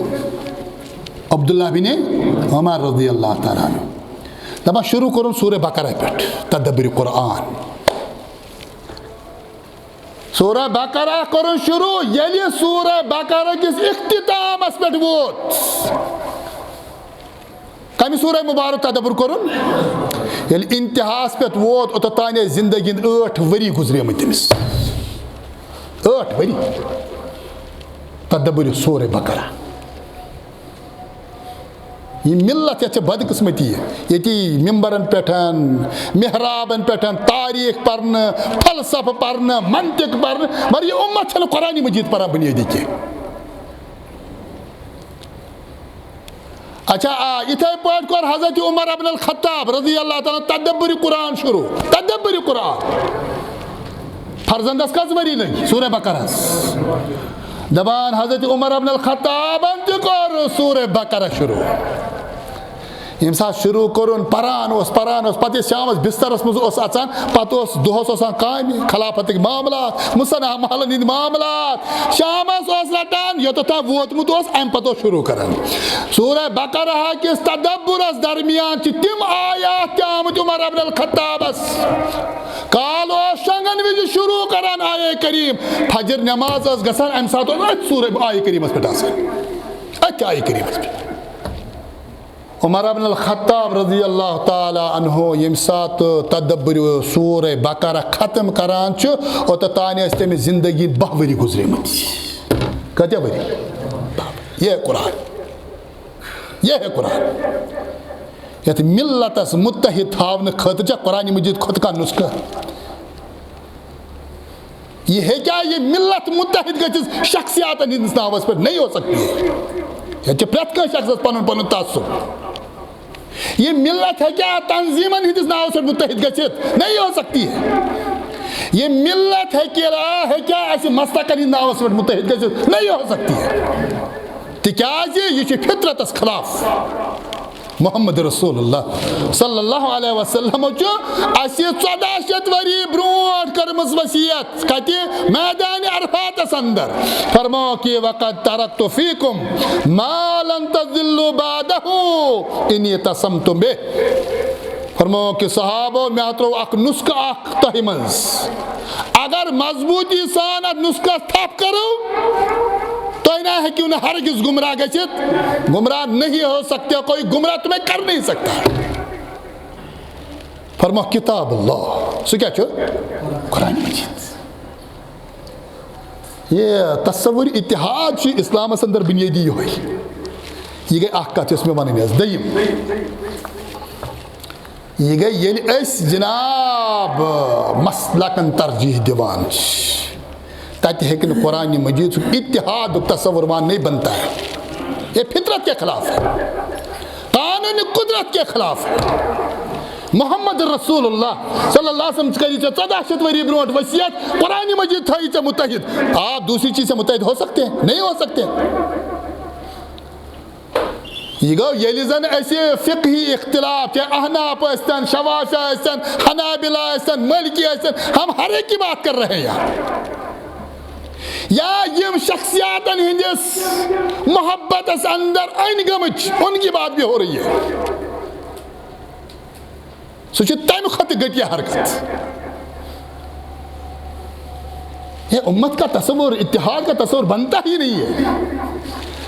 عبداللہ بن عمر رضی اللہ تعالیٰ عنہ۔ دَپان شروع کوٚرُن سورہ بقرہ پٮ۪ٹھ، تدبر قرآن۔ سورہ بقرہ کوٚرُن شروع، ییٚلہِ سورہ بقرہ کِس اختتامس پٮ۪ٹھ ووت، کمہِ سورہ مبارک تدبر کوٚرُن؟ ییٚلہِ انتہاس پٮ۪ٹھ ووت، اوٚتتھ تانۍ ٲسۍ زندگی ہٕنٛدۍ ٲٹھ ؤری گُزریمٕتۍ تٔمِس۔ ٲٹھ ؤری۔ تدبر سورہ بقرہ۔ یہِ ملت یتھ چھِ بدقسمتی، ییٚتی ممبرن پٮ۪ٹھ، محرابن پٮ۪ٹھ تاریخ پرنہٕ، فلسفہٕ پرنہٕ، منطق پرنہٕ، مگر یہِ امت چھنہٕ قرآن مجید پران بنیٲدی کینٛہہ۔ اچھا، آ، یِتھے پٲٹھۍ کوٚر حضرت عمر ابن الخطاب رضی اللہ تعالیٰ عنہ تدبر قرآن شروع۔ تدبر قرآن۔ فرزندس کٔژ ؤری لٔگۍ سورہ بقرہس؟ دپان حضرت عمر ابن الخطابن تہِ کوٚر سورہ بقرہ شروع۔ ییٚمہِ ساتہٕ شروع کوٚرُن، پران اوس، پران اوس، پتہٕ ییٚلہِ شامس بسترس منٛز اوس اژان، پتہٕ اوس دۄہس آسان کامہِ، خلافتٕکۍ معاملات، مصنح محلن ہٕنٛدۍ معاملات، شامس اوس رٹان، یوٚتتھ تام ووتمُت اوس، امہِ پتہٕ اوس شروع کران۔ سورہ بقرہ کِس تدبرس درمیان چھِ تِم آیات تہِ آمٕتۍ عمر ابن الخطابس۔ کالہٕ اوس شۄنٛگن وِزِ شروع کران آیے کریم، فجر نماز ٲس گژھان، امہِ ساتہٕ اوس أتھۍ سورہ آیے کریمس پٮ۪ٹھ آسان، أتھۍ آیے کریمس پٮ۪ٹھ۔ عمر ابن الخطاب رضی اللہ تعالیٰ عنہ ییٚمہِ ساتہٕ تدبر سورہ بقرہ ختم کران چھُ، اوٚتتھ تانۍ ٲسۍ تٔمِس زندگی باہ ؤری گُزریمٕتۍ۔ کۭتیاہ ؤری؟ یہ ہے قرآن، یہ ہے قرآن۔ یتھ ملتس متحد تھاونہٕ خٲطرٕ چھا قرآن مجید کھۄتہٕ کانٛہہ نسخہٕ؟ یہ ہیٚکیٛاہ یہ ملت متحد گٔژھِتھ شخصیاتن ہٕنٛدِس ناوس پٮ۪ٹھ؟ نہیں ہو سکتی ہے۔ ییٚتہِ چھِ پرٛٮ۪تھ کٲنٛسہِ شخصس پنُن پنُن تعصب۔ یہ ملت ہیٚکیٛاہ تنظیمن ہٕنٛدِس ناوس پٮ۪ٹھ متحد گٔژھِتھ؟ نہیں ہو سکتی ہے۔ یہ ملت ہیٚکیٛاہ، ہیٚکیٛاہ اسہِ مسلکن ہٕنٛدِس ناوس پٮ۪ٹھ متحد گٔژھِتھ؟ نہیں ہو سکتی ہے۔ تِکیٛازِ یہِ چھُ فطرتس خلاف۔ محمد رسول اللہ صلی اللہ علیہ وسلم چھُ اسہِ ژۄداہ شیٚتھ ؤری برونٛٹھ کٔرمٕژ وصیت۔ کتہِ؟ میدان عرفاتس اندر۔ فرموو کہ وقد ترکت فیکم ما لن تضلوا بعدہ ان اعتصمتم بہ۔ فرموو کہ صحابو، مےٚ ترٛوو اکھ نسخہٕ اکھ تۄہہِ منٛز۔ اگر مضبوٗطی سان اتھ نسخس تھپھ کرو، تُہۍ نہ ہیٚکِو نہٕ ہرگز گمراہ گٔژھِتھ۔ گمراہ نہیں ہو سکتے، کوئی گمراہ تمہیں کر نہیں سکتا۔ فرموو کتاب اللہ، سُہ کیٛاہ چھُ؟ قرآن مجید۔ یہ تصور اتحاد چھُ اسلامس اندر بنیٲدی یہوے۔ یہ گٔے اکھ کتھ یۄس مےٚ ونٕنۍ ٲس۔ دوٚیِم، یہ گٔے ییٚلہِ أسۍ جناب مسلکن ترجیح دِوان چھِ، تتہِ ہیٚکہِ نہٕ قرآن مجید سُنٛد اتحادُک تصور وہاں نہیں بنتا ہے۔ یہ فطرت کے خلاف ہے، قانون قدرت کے خلاف ہے۔ محمد رسول اللہ صلی اللہ علیہ وسلم کٔرِتھ ژےٚ ژۄداہ شیٚتھ ؤری برونٛٹھ وصیت، قرآن مجید تھٲیِتھ ژےٚ متحد۔ آپ دوسری چیز سے متحد ہو سکتے ہیں؟ نہیں ہو سکتے۔ یہ گوٚو، ییٚلہِ زن اسہِ فقہی اختلاف، چاہے احناف ٲسۍتن، شوافیہ ٲسۍتن، حنابلہ ٲسۍتن، مالکی ٲسۍتن، ہم ہر ایک کی بات کر رہے ہیں یہاں۔ یا یِم شخصیاتن ہٕنٛدِس محبتس اندر أنۍ گٔمٕتۍ، ان کی بات بھی ہو رہی ہے۔ یہ چھُ تَمہِ کھۄتہٕ گھٹیا حرکت۔ یہ امت کا تصور، اتحاد کا تصور بنتا ہی نہیں ہے۔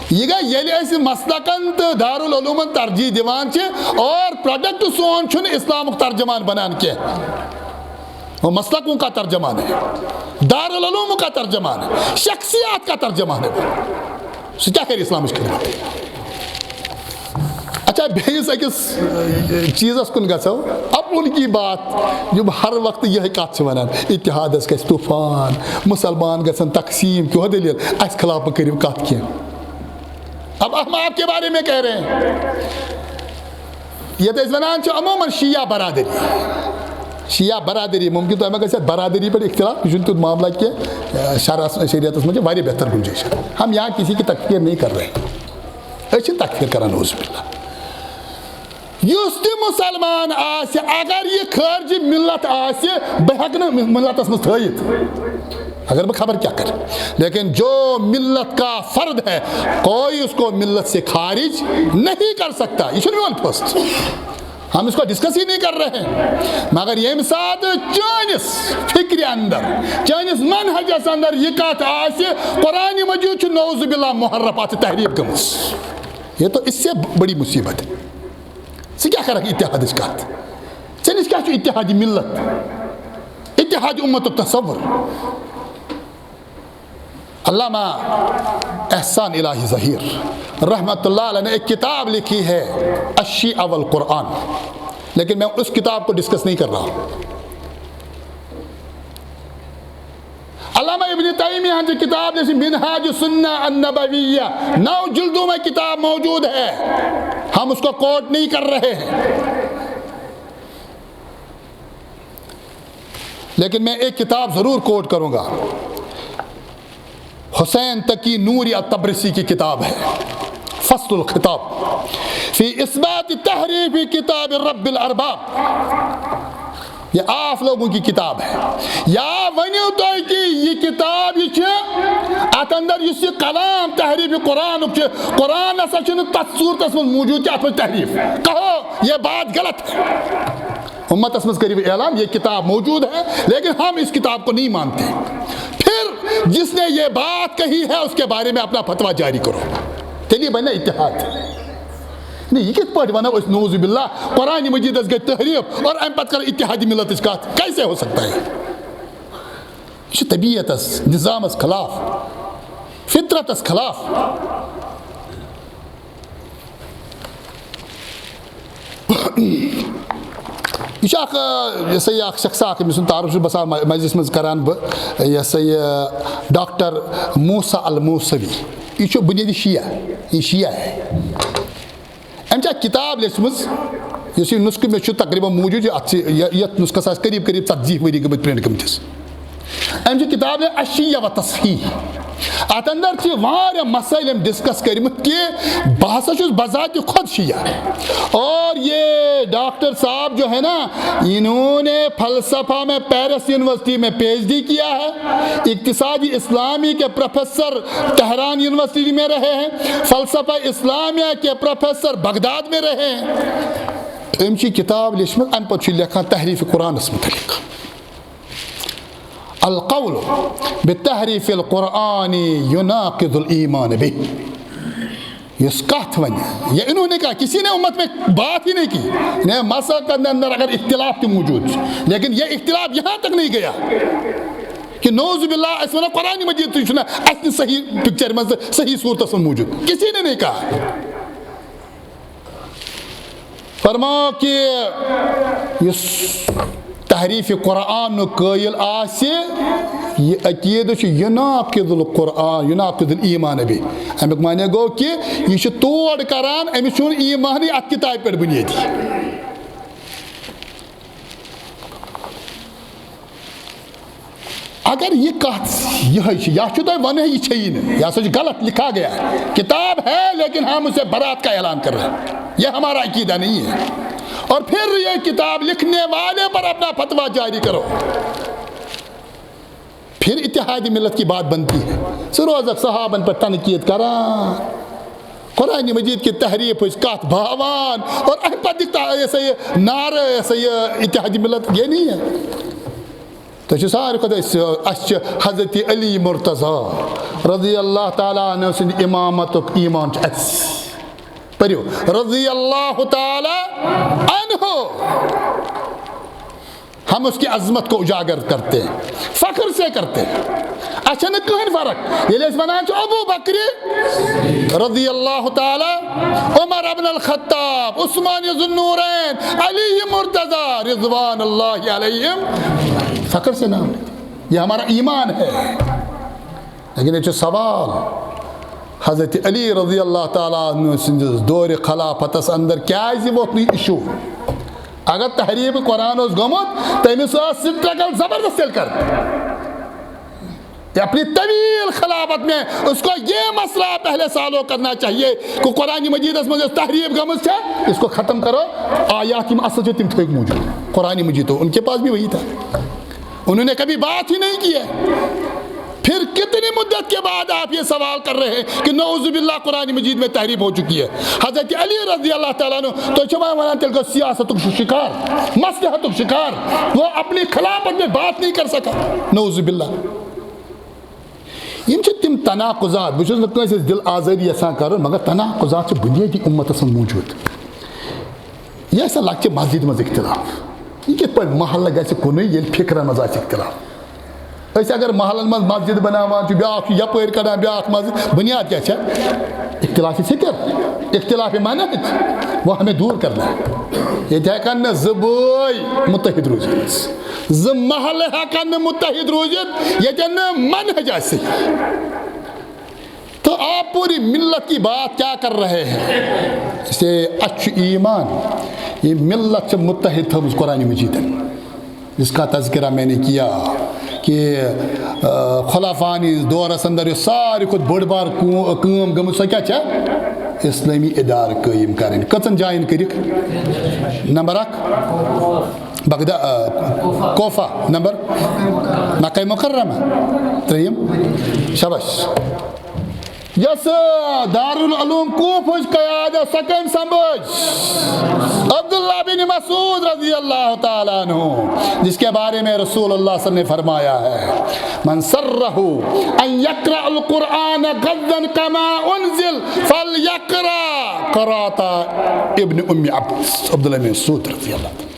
یہ گوٚو ییٚلہِ أسۍ مسلکن تہٕ دارالعلومن ترجیح دِوان چھِ اور پروڈکٹ سون چھُنہٕ اسلامُک ترجمان بنان کینٛہہ۔ وہ مسلکوں کا ترجمان ہے، دارالعلوم کا ترجمان ہے، شخصیات کا ترجمان ہے۔ سُہ کیٛاہ کرِ اسلامٕچ خدمت؟ اچھا، بیٚیِس أکِس، ٲ، چیٖزس کُن گژھو، اپُن کی بات، یِم ہر وقتہٕ یِہے کتھ چھِ ونان، اتحادس گژھِ طوفان، مسلمان گژھن تقسیٖم، کیٛاہ دٔلیٖل؟ اسہِ خلاف مہ کٔرِو کتھ کینٛہہ۔ اب ہم آپ کے بارے میں کہہ رہے ہیں۔ یتھ أسۍ ونان چھِ عموماً شیعہ برادری۔ شیعہ برادری، ممکن تۄہہِ ما گژھِ اتھ برادری پٮ۪ٹھ اختلاف، یہِ چھُنہٕ تیُتھ معاملہ کینٛہہ۔ شرعس، شریعتس منٛز چھِ واریاہ بہتر گنجٲیش۔ ہم یہاں کسی کی تکفیر نہیں کر رہے۔ أسۍ چھِنہٕ تکفیر کران، نعوذ باللہ۔ یُس تہِ مسلمان آسہِ، اگر یہِ خارجی ملت آسہِ، بہٕ ہٮ۪کہٕ نہٕ ملتس منٛز تھٲیِتھ۔ اگر بہٕ خبر کیٛاہ کرٕ، لیکن جو ملت کا فرد ہے، کوئی اس کو ملت سے خارج نہیں کر سکتا۔ یہ چھُنہٕ میون فٲصلہٕ۔ ہم اس کو ڈسکس ہی نہیں کر رہے ہیں۔ مگر ییٚمہِ ساتہٕ چٲنِس فکرِ اندر، چٲنِس منہجس اندر یہِ کتھ آسہِ، قرآن مجید چھُ نعوذ باللہ محرف، اتھ چھِ تحریف گٔمٕژ۔ یہ تو اس سے بڑی مصیبت ہے۔ ژٕ کیٛاہ کرکھ اتحادٕچ کتھ؟ ژےٚ نِش کیٛاہ چھُ اتحادِ ملت، اتحادِ امتُک تصور؟ علامہ احسان الہی ظہیر رحمۃ اللہ علیہ نے ایک کتاب لکھی ہے، الشیعہ والقرآن، لیکن میں اس کتاب کو ڈسکس نہیں کر رہا ہوں۔ علامہ ابن تیمیہ ہن جو کتاب جیسے منہاج السنہ النبویہ، نو جلدوں میں کتاب موجود ہے، ہم اس کو کوٹ نہیں کر رہے ہیں۔ لیکن میں ایک کتاب ضرور کوٹ کروں گا، حسین تقی نوری الطبرسی کی کتاب ہے، فصل الخطاب فی اثبات تحریف کتاب رب الارباب۔ یہ آف لوگوں کی کتاب ہے۔ یا ؤنِو تُہۍ کہِ یہِ کتاب، یہِ چھِ اتھ اندر یُس یہِ کلام تحریف قرآنُک چھُ، قرآن نسا چھُنہٕ تتھ صورتس منٛز موجود کہِ اتھ منٛز تحریف۔ کہو یہ بات غلط ہے۔ امتس منٛز کٔرِو اعلان، یہ کتاب موجود ہے، لیکن ہم اس کتاب کو نہیں مانتے۔ پھر جس نے یہ بات کہی ہے، اس کے بارے میں اپنا فتویٰ جاری کرو، تیٚلی بنہِ اتحاد۔ نہیں، یہ کِتھ پٲٹھۍ ونو أسۍ نعوذ باللہ، قرآن مجیدس گٔے تحریف اور امہِ پتہٕ کرو اتحادِ ملتٕچ کتھ؟ کیسے ہو سکتا ہے؟ یہ چھُ طبیعتس، نظامس خلاف، فطرتس خلاف۔ یہ چھُ اکھ، یہِ ہسا یہِ اکھ شخص اکھ، أمۍ سُنٛد تعارُف چھُس بہٕ آسان مجلسہِ منٛز کران بہٕ، یہِ ہسا یہِ ڈاکٹر موسیٰ الموسوی۔ یہ چھُ بنیٲدی شیعہ، یہ شیعہ ہے۔ أمۍ چھِ اکھ کتاب لیٚچھمٕژ، یُس یہِ نسخہٕ مےٚ چھُ تقریباً موجود، یہِ اتھ چھِ، یہِ، یتھ نسخس آسہِ قریب قریب ژتجی ؤری گٔمٕتۍ پرنٹ گٔمتِس۔ أمۍ چھِ کتاب لیٚچھ الشیعہ و تصحیح۔ اتھ اندر چھِ واریاہ مسائل أمۍ ڈسکس کٔرمٕتۍ کہِ بہٕ ہسا چھُس بذات خود شیعہ۔ اور یہ ڈاکٹر صاحب جو ہے نا، انہوں نے فلسفہ میں پیرس یونیورسٹی میں پی ایچ ڈی کیا ہے، اقتصاد اسلامی کے پروفیسر تہران یونیورسٹی میں رہے ہیں، فلسفہ اسلامیہ کے پروفیسر بغداد میں رہے ہیں۔ أمۍ چھِ کتاب لیٚچھمٕژ، امہِ پتہٕ چھُ لیکھان تحریف قرآنس متعلق۔ القول بتحریف القرآن يناقض الإيمان به۔ یُس کتھ ونہِ، یہ انہوں نے کہا، کسی نے امت میں بات ہی نہیں کی، نے مسلک کے اندر اگر اختلاف تہِ موجود چھُ، لیکن یہ اختلاف یہاں تک نہیں گیا کہ نعوذ باللہ، اس میں قرآن مجید تو چھُنہٕ، اس نے صحیح پکچر میں، صحیح صورت میں موجود، کسی نے نہیں کہا۔ فرماو کہ یُس تحریف قرآنُک قٲیِل آسہِ، یہِ عقیٖدٕ چھُ يناقض القرآن، يناقض الإيمان به۔ اَمیُک معنی گوٚو کہِ یہِ چھُ توڑ کران، أمِس چھُنہٕ ایٖمانٕے اَتھ کِتابہِ پٮ۪ٹھ بُنیٲدی۔ اگر یہ کتھ یہے چھِ، یا چھُ تۄہہِ ونہٕ یہِ چھیی نہٕ، یہِ ہسا چھُ غلط لکھا گیا ہے۔ کتاب ہے، لیکن ہم اسے برات کا اعلان کر رہے ہیں، یہ ہمارا عقیدہ نہیں ہے۔ اور پھر یہ کتاب لکھنے والے پر اپنا فتویٰ جاری کرو، پھر اتحاد ملت کی بات بنتی ہے۔ ژٕ روزکھ صحابن پٮ۪ٹھ تنقید کران۔ قرآن مجید کی تحریف ہٕنٛز کتھ باوان اور اَمہِ پتہٕ دِکھ تا ایسا یہ نعرہ، ایسا یہ اتحاد ملت، یہ نہیں ہے۔ تۄہہِ چھُ ساروی کھۄتہٕ أسۍ، اَسہِ چھُ حضرت علی مرتضی رضی اللہ تعالیٰ عنہ سٕنٛدِ امامتُک ایمان چھُ اَسہِ۔ پٔرِو، رضی اللہ تعالیٰ عنہ۔ ہم اس کی عظمت کو اجاگر کرتے ہیں، فخر سے کرتے ہیں۔ اچھا، نہ کہیں فرق۔ ییٚلہِ أسۍ ونان چھِ ابو بکر رضی اللہ تعالیٰ، عمر ابن الخطاب، عثمان ذو النورین، علی مرتضی رضوان اللہ علیہم، فخر سے نام لیتے۔ یہ ہمارا ایمان ہے۔ لیکن یہ چھُ سوال، حضرت علی رضی اللہ تعالیٰ عنہ سٕنٛدِس دورِ خلافتس اندر کیازِ ووت نہٕ یہِ ایشو؟ اگر تحریف قرآن اوس گوٚمُت، تٔمِس ٲس سٹرگل زبردست تیٚلہِ کرٕنۍ۔ یہ اپنی طویل خلافت میں اس کو یہ مسئلہ پہلے سالو کرنا چاہیے کہ قرآن مجیدس منٛز یۄس تحریف گٔمٕژ چھےٚ، اس کو ختم کرو۔ آیات یِم اصل چھِ تِم تھٲیِکھ موٗجوٗد۔ قرآن مجید تو ان کے پاس بھی وہی تھا، انہوں نے کبھی بات ہی نہیں کی ہے۔ پھر کتنی مدت کے بعد آپ یہ سوال کر رہے ہیں کہ نعوذ باللہ قرآن مجید میں تحریف ہو چکی ہے؟ حضرت علی رضی اللہ تعالیٰ عنہ، تو چھو میں ونان تیٚلہِ گوٚو سیاستُک شکار، مصلحتُک شکار، وہ اپنی خلافت میں بات نہیں کر سکا۔ نعوذ باللہ۔ یِم چھِ تِم تناقضات، بہٕ چھُس نہٕ کٲنٛسہِ ہٕنٛز دِل آزٲری یژھان کرُن، مگر تناقضات چھِ بُنیٲدی اُمتس منٛز موٗجوٗد۔ یہِ آسہِ لۄکچہِ مسجدِ منٛز اختلاف، یہِ کِتھ پٲٹھۍ محلہٕ گژھِ کُنُے ییٚلہِ فکرن منٛز آسہِ اختلاف؟ أسۍ اگر محلن منٛز مسجد بناوان چھِ، بیٛاکھ چھُ یپٲرۍ کڑان بیٛاکھ مسجد، بُنیاد کیٛاہ چھےٚ؟ اختلاف فکر، اختلاف منہج، وہ ہمیں دور کرنا ہے۔ ییٚتہِ ہٮ۪کن نہٕ زٕ بٲے متحد روٗزِتھ۔ زٕ محلہٕ ہٮ۪کن نہٕ متحد روٗزِتھ، ییٚتٮ۪ن نہٕ منہج آسہِ۔ تو آپ پوری ملت کی بات کیا کر رہے ہیں؟ اس لیے اچھا ایمان، یہ ملت چھِ متحد تھٲومٕژ قرآن مجیدن، جس کا تذکرہ میں نے کیا کہ، آ، خلافانی دورس اندر یۄس ساروی کھۄتہٕ بٔڑ بار کو-، کٲم گٔمٕژ، سۄ کیٛاہ چھےٚ؟ اسلٲمی ادارٕ قٲیِم کرٕنۍ۔ کٔژن جاین کٔرِکھ؟ نمبر اکھ، بغداد، آ، کوفہ۔ نمبر، مکہ مکرمہ۔ ترٛیٚیِم، شاباش۔ یۄس دارالعلوم کوفہٕچ قیادت، سۄ کٔمۍ سنبھٲج؟ عبداللہ بن مسعود رضی اللہ تعالیٰ عنہ، جس کے بارے میں رسول اللہ صلی اللہ علیہ وسلم نے فرمایا ہے، من سرہ ان یقرأ القرآن غضا کما انزل فلیقرأ قراءة ابن ام عبد، عبداللہ بن مسعود رضی اللہ تعالیٰ۔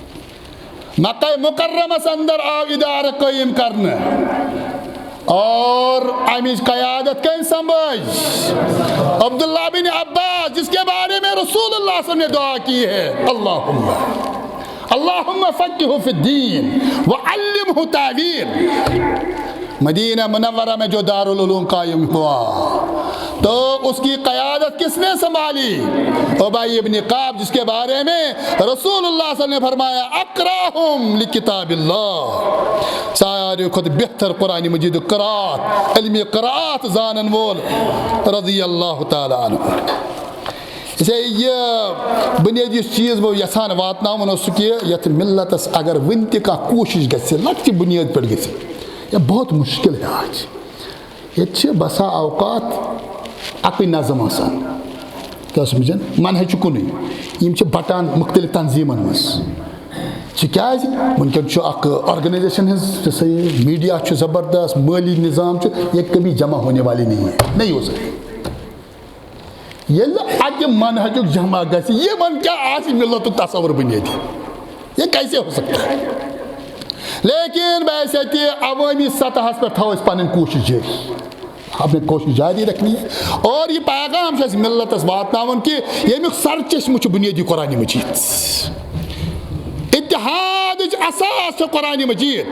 مکہ مکرمس اندر آو ادارٕ قٲیِم کرنہٕ اور امِچ قیادت کٔمۍ سنبھٲج؟ عبداللہ بن عباس، جس کے بارے میں رسول اللہ صلی اللہ علیہ وسلم نے دعا کی ہے، اللہم، اللہم فقہہ فی الدین وعلمہ تاویل۔ مدینہ منورہ میں جو دارالعلوم قائم ہوا تو اس کی قیادت کس نے سنبھالی؟ ابی ابن کعب، جس کے بارے میں رسول اللہ صلی اللہ علیہ وسلم نے فرمایا، اقرأہم لکتاب اللہ، ساروی کھۄتہٕ بہتر قرآن مجید قرات، علم قرات زانن وول، رضی اللہ تعالیٰ عنہ۔ اسے یہ بنیادی یُس چیز بہٕ یژھان واتناوُن اوس سُہ کہِ یتھ ملتس اگر وُنہِ تہِ کانٛہہ کوٗشش گژھِ، لۄکچہِ بنیاد پٮ۪ٹھ گژھِ، یہ بہت مشکل ہے آج۔ ییٚتہِ چھِ بسا اوقات اَکٕے نظم آسان۔ کیٛاہ سمجھن؟ منہج چھُ کُنُے۔ یِم چھِ بٹان مختلف تنظیٖمن منٛز۔ چھِ کیٛازِ؟ وٕنکٮ۪ن چھُ اکھ organization ہٕنٛز، یہِ سا یہِ media چھُ زبردست، مٲلی نظام چھُ، یہ کبھی جمع ہونے والی نہیں ہے، نہیں ہو سکتی۔ ییٚلہِ اَکہِ منہجُک جمع گژھِ، یِمن کیٛاہ آسہِ ملتُک تصور بنیٲدی؟ یہ کیسے ہو سکتا ہے؟ لیکن بحیثیت عوٲمی سطحس پٮ۪ٹھ تھاوو أسۍ پنٕنۍ کوٗشش جٲری، اپنی کوٗشش جاری رکھنی ہے۔ اور یہ پیغام چھُ اَسہِ ملتس واتناوُن کہِ ییٚمیُک سرچشمہٕ چھُ بنیٲدی قرآن مجید۔ اتحادٕچ اساس چھُ قرآن مجید۔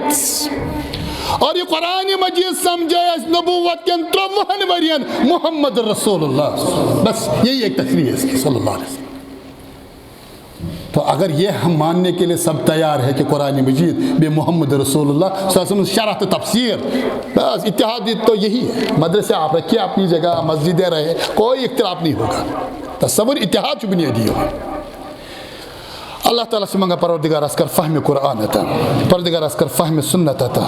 اور یہ قرآن مجید سمجھے اَسہِ نبوت کٮ۪ن ترٛۆوُہن ؤرین محمد رسول اللہ۔ بس یہی ایک تشریح ہے اس کی، صلی اللہ علیہ وسلم۔ تو اگر یہ ہم ماننے کے لیے سب تیار ہے کہ قرآن مجید بے محمد رسول اللہ صلی اللہ علیہ وسلم شرح تو تفسیر، بس اتحاد تو یہی ہے۔ مدرسے آپ رکھیے اپنی جگہ، مسجدیں رہے، کوئی اختلاف نہیں ہوگا۔ تصور اتحاد چھُ بنیادی یِوان۔ اللہ تعالیٰ چھِ منٛگان، پروردگار، اَسہِ کر فہمِ قرآن عطا، پروردگار، اَسہِ کر فہمِ سنت عطا،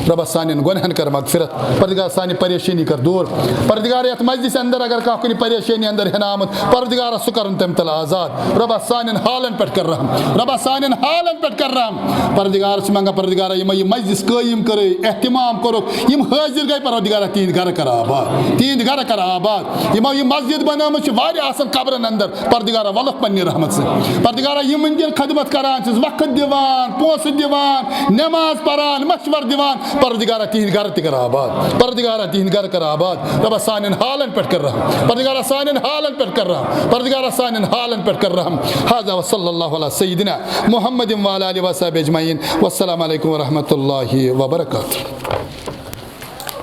رۄبہ، سانٮ۪ن گۄنہَن کر مغفرت، پروردگار، سانہِ پریشٲنی کر دوٗر، پروردگار، یَتھ مسجدِ اندر اگر کانٛہہ کُنہِ پریشٲنی اندر ہٮ۪نہٕ آمُت، پروردگار، سُہ کرُن تَمہِ تل آزاد، رۄبہ، سانٮ۪ن حالن پٮ۪ٹھ کر رحم، رۄبہ، سانٮ۪ن حالن پٮ۪ٹھ کر رحم، پروردگار، چھِ منٛگان، پروردگار، یِمو یہِ مسجد قٲیِم کٔرٕے، اہتمام کوٚرُکھ، یِم حٲضِر گٔے، پروردگار، تِہِنٛدۍ گرٕ کر آباد، تِہِنٛدۍ گرٕ کر آباد، یِمو یہِ مسجد بنٲومٕژ چھِ واریاہ آسان قبرن اندر، پردگارا، ولکھ پننہِ رحمت سۭتۍ۔ پردگارا، یِم وٕنکٮ۪ن خدمت کران چھِس، وقت دِوان، پونٛسہٕ دِوان، نماز پران، مشور دِوان، پردگارا، تِہِنٛدۍ گرٕ تہِ کر آباد۔ پردگارا، تِہِنٛدۍ گرٕ کر آباد۔ رۄبہ، سانٮ۪ن حالن پٮ۪ٹھ کر رحم۔ پردگارا، سانٮ۪ن حالن پٮ۪ٹھ کر رحم۔ پردگارا، سانٮ۪ن حالن پٮ۪ٹھ کر رحم۔ هذا وصلى الله على سيدنا محمد وعلى آله وصحبه أجمعين. والسلام عليكم ورحمة الله وبركاته.